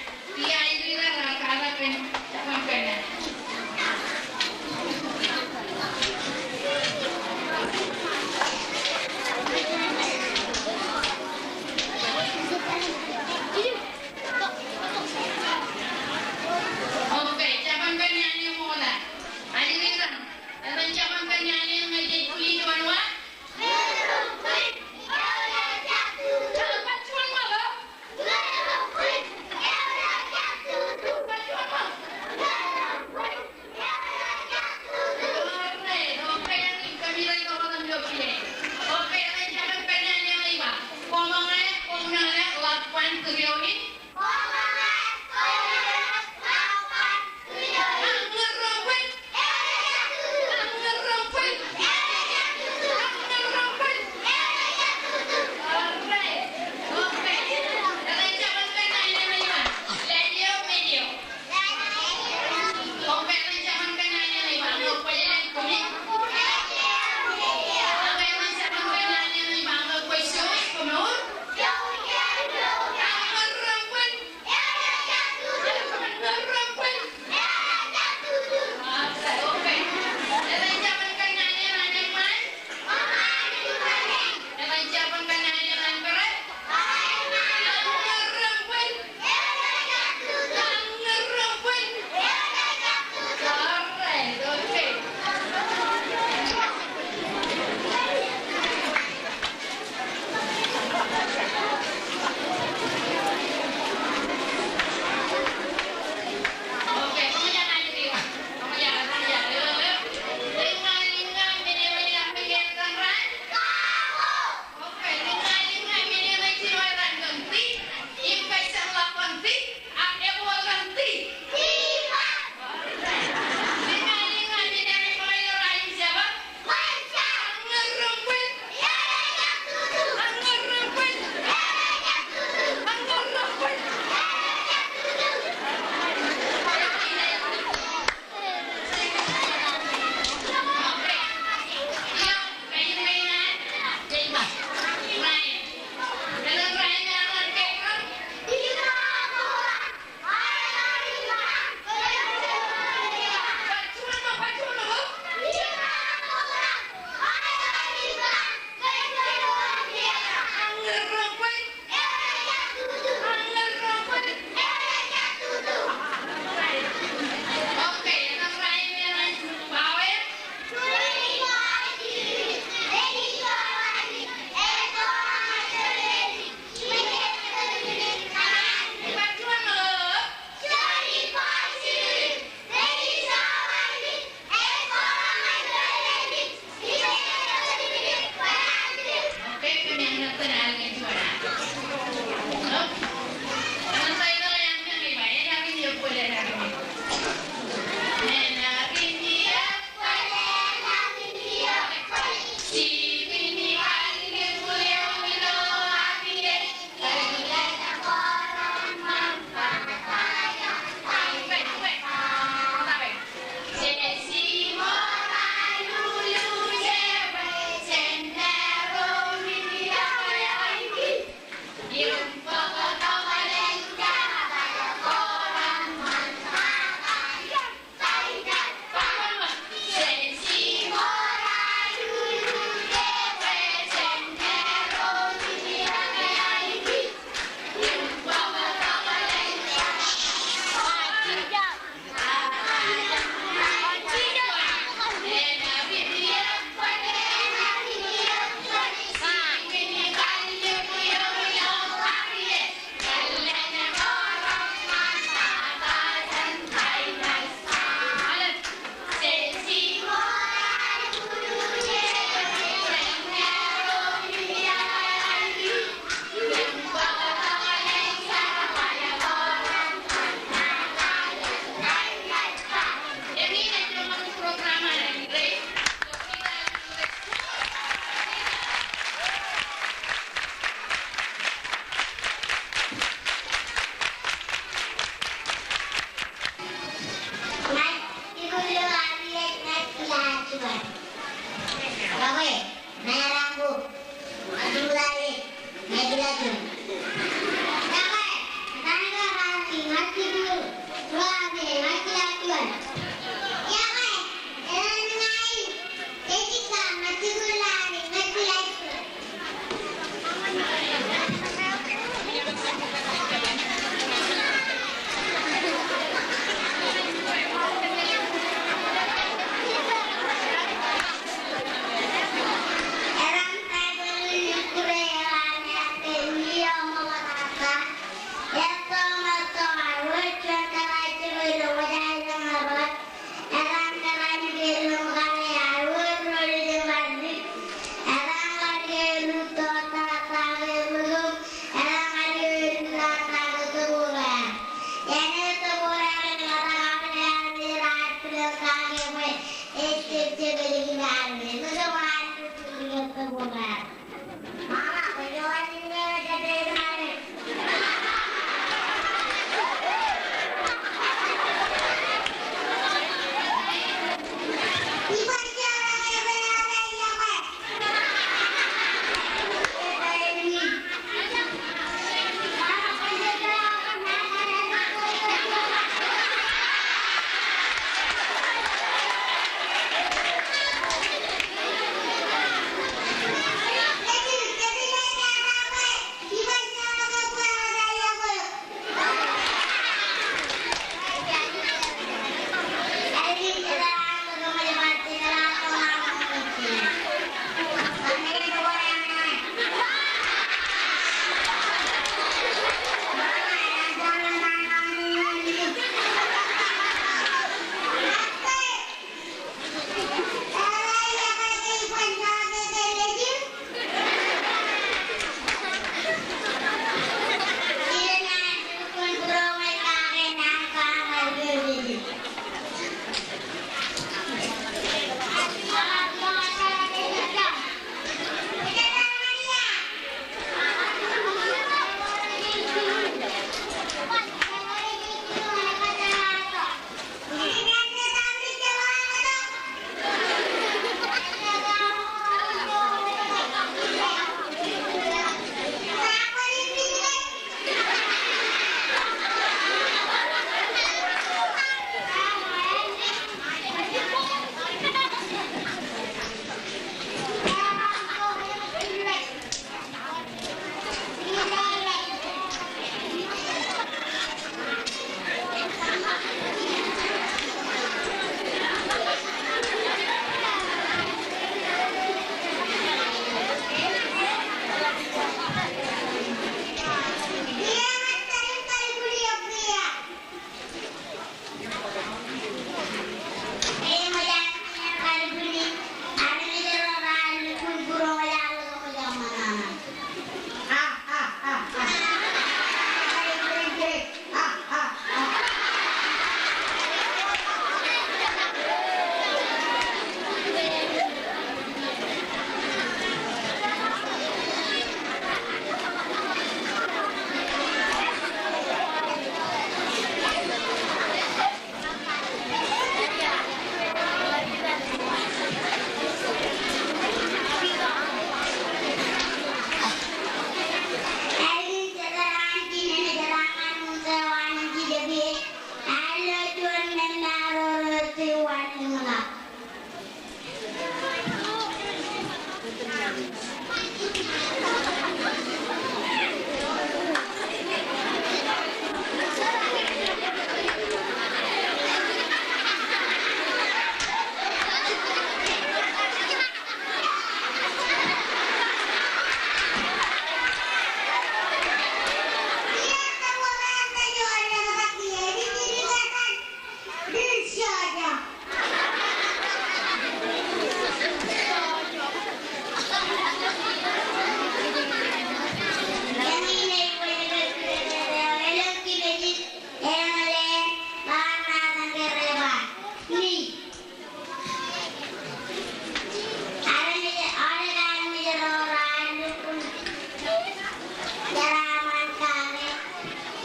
Jeraaṃṃan kake,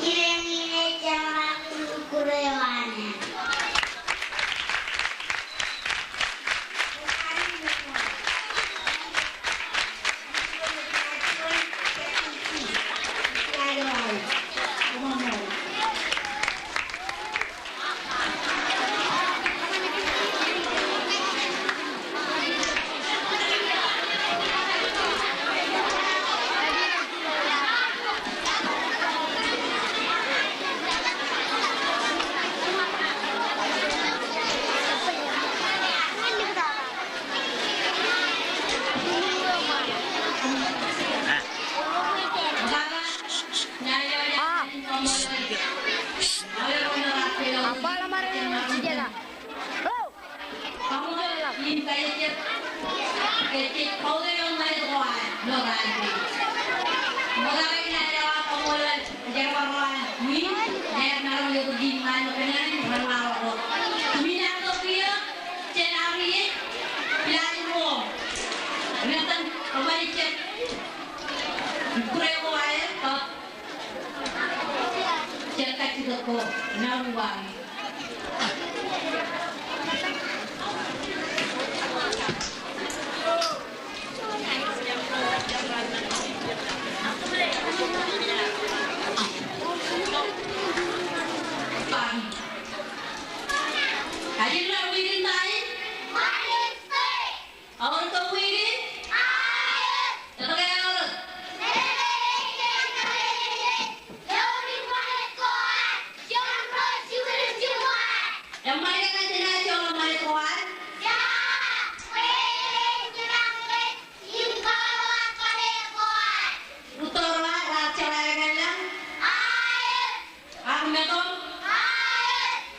iren in ej jeṃḷọk kūr eo an e. Jen kajjitōk ko, ṇa uwaak. Ajin ḷọk wiik in ta in? Aorōk ke wiik in? Aorōk. Etke aorōk? Eṃṃan ke kajjitōk eo ṃanit ko ad? Rūtto ro ad, raar jeḷā ke elōñ? Ak meto?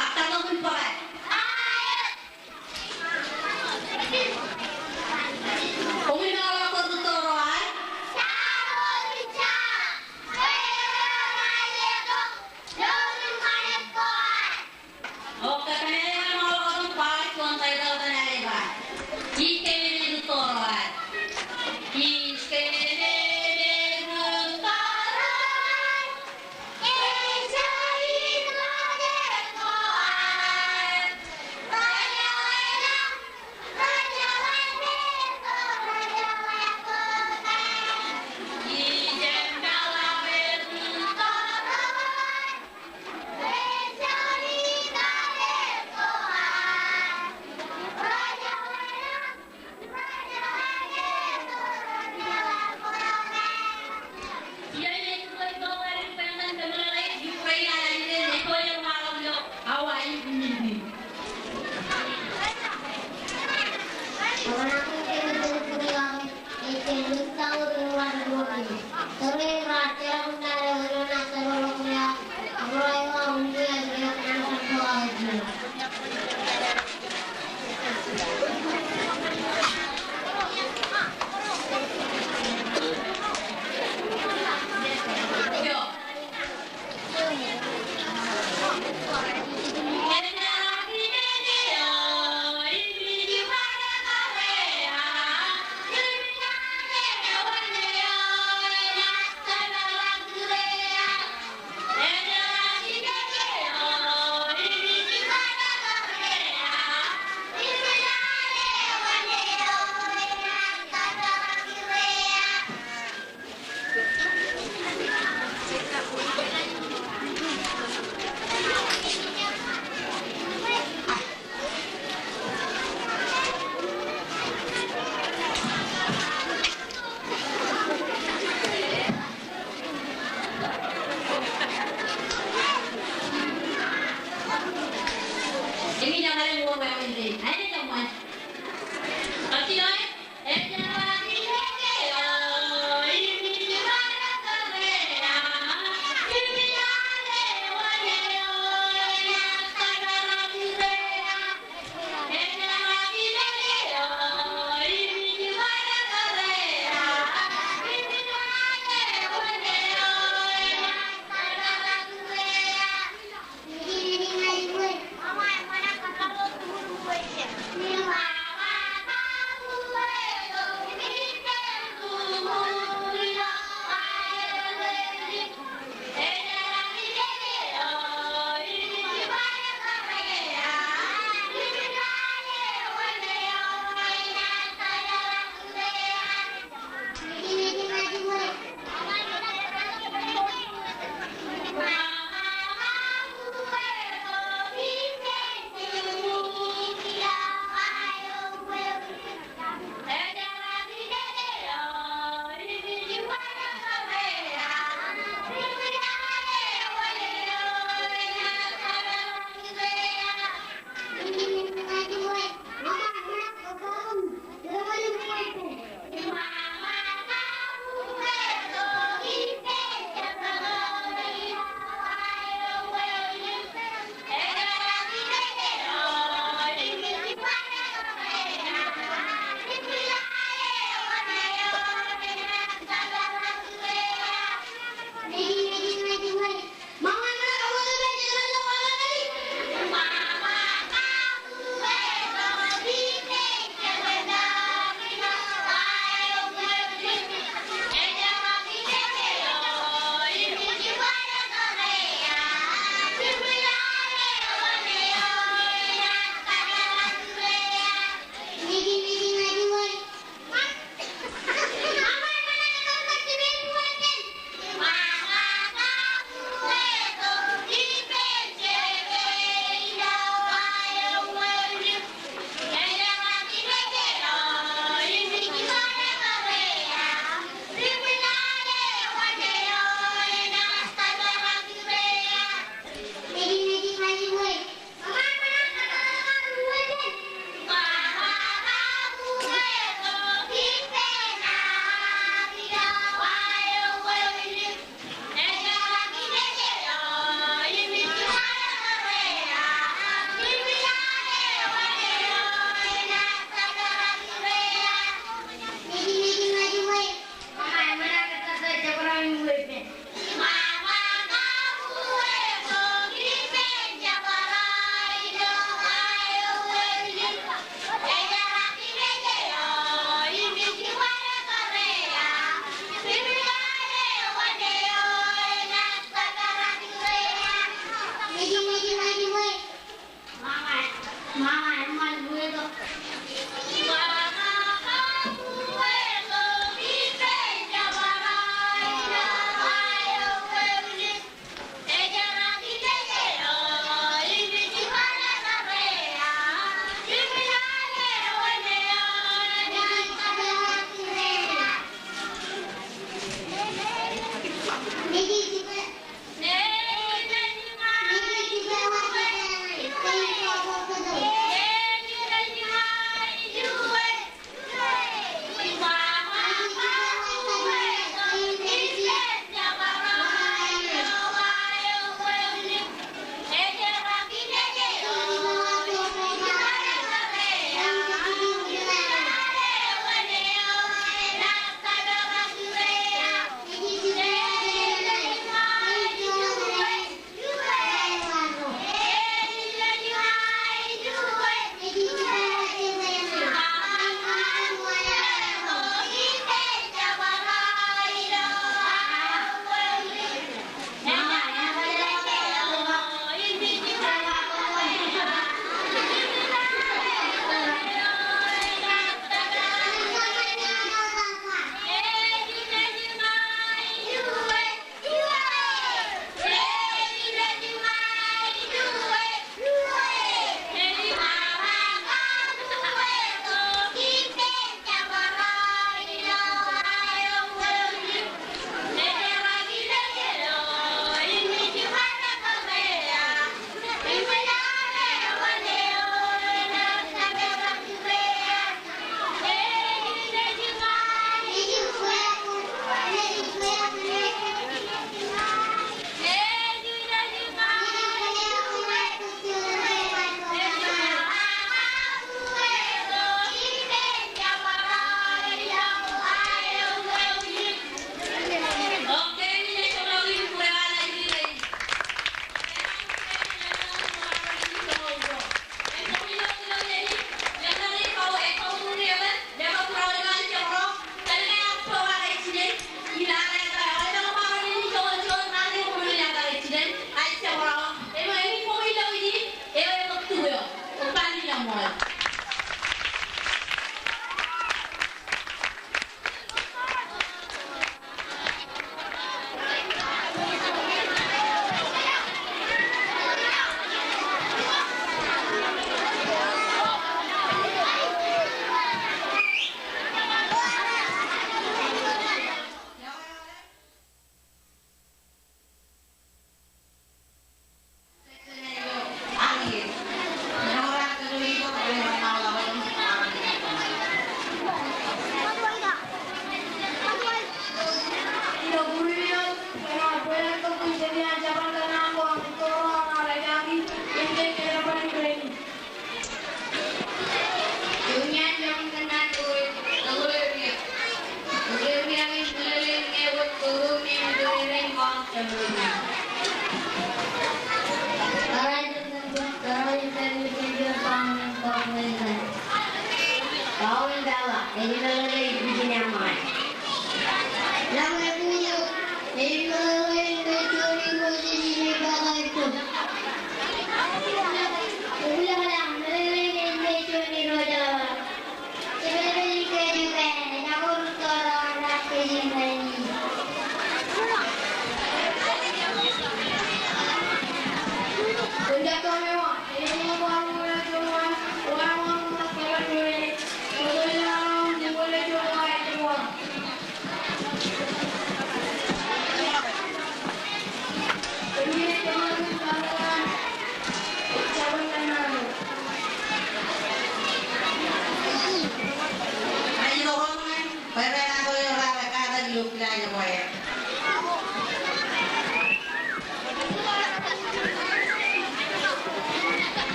Ak tatok im bōkā? Koṃwin ḷọk rūtto ro ad. Okay, kōmij ṃool ḷọk bar juon title etan eo ej ba, Ij Kememej Rūtto ro ad. Ij kememej rūtto ro ad.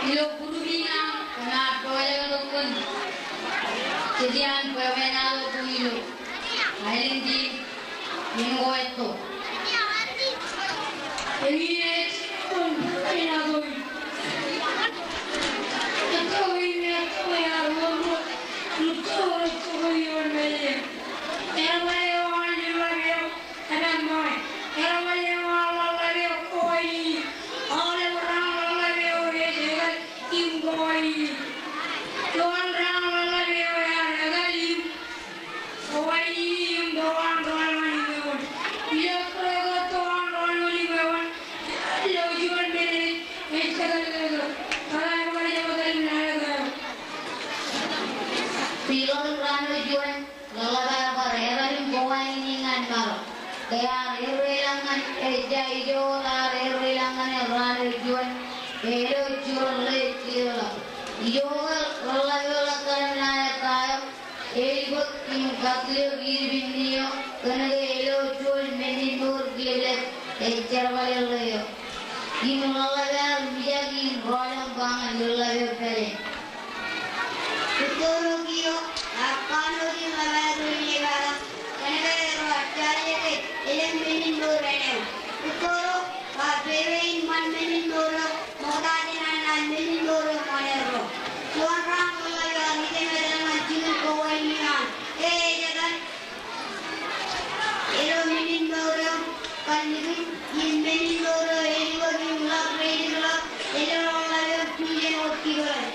Ilo group in aṃ, kwōnaaj pojak tok kōn jet iaan bwebwenato ko ilo aelōñ in im ko etto. Ear erreḷọk ñan, ejja ijo ear erreḷọk ñan raan eo juon, ilo jurō ḷe jilōḷọk. Ijo eo reḷḷap eo ḷọk kōn naan eo ta eo, elukkuun im kajjitōk ippān eo, kōnke ilo juon men in mour kiiō ejjerbale ḷeo. Im reḷḷap ear mijak im rọọlọñ ba ñan reḷḷap eo pāleen. Uttoro kiiō, ear kanooj im ḷap aer ri-ḷap, kōnke erro ejjeḷọk elōñ men in mour eo. Uttoro, ba pepe in ṃan men in mour eo, ṃokta jān an naan men in mour eo ṃan erro. Juon raan reḷḷap ear ijemeḷeḷe ñan jikin koba in an. Ej jekar ilo men in mour eo kallikin, im men in mour eo elukkuun im ḷap reḷḷap eo, ilo reḷḷap eo, jiljino wōt kipelōñ.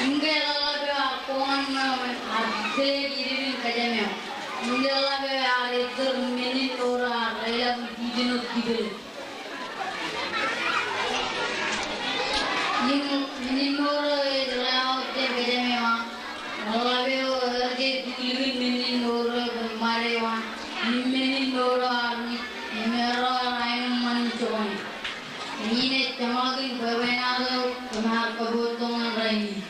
Im ke reḷḷap eo ear koñan ṃōṇōṇō, ear tōl ippān kōjām eo. Im ke reḷḷap eo ear ettōr men in mour eo, ear reḷḷap im jiljino wōt kipelōñ. Im men in mour eo ej reḷḷap jān kōjām eo an. Reḷḷap eo ej tūlukkuun men in mour eo kōn ṃade eo an. Im men in mour eo ear ñit, im erro ear aenōṃṃan im joñan. Eñin ej jeṃḷọkin bwebwenato kōm ar kōpooj tok ñan rainin.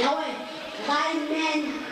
Yokwe, bar men.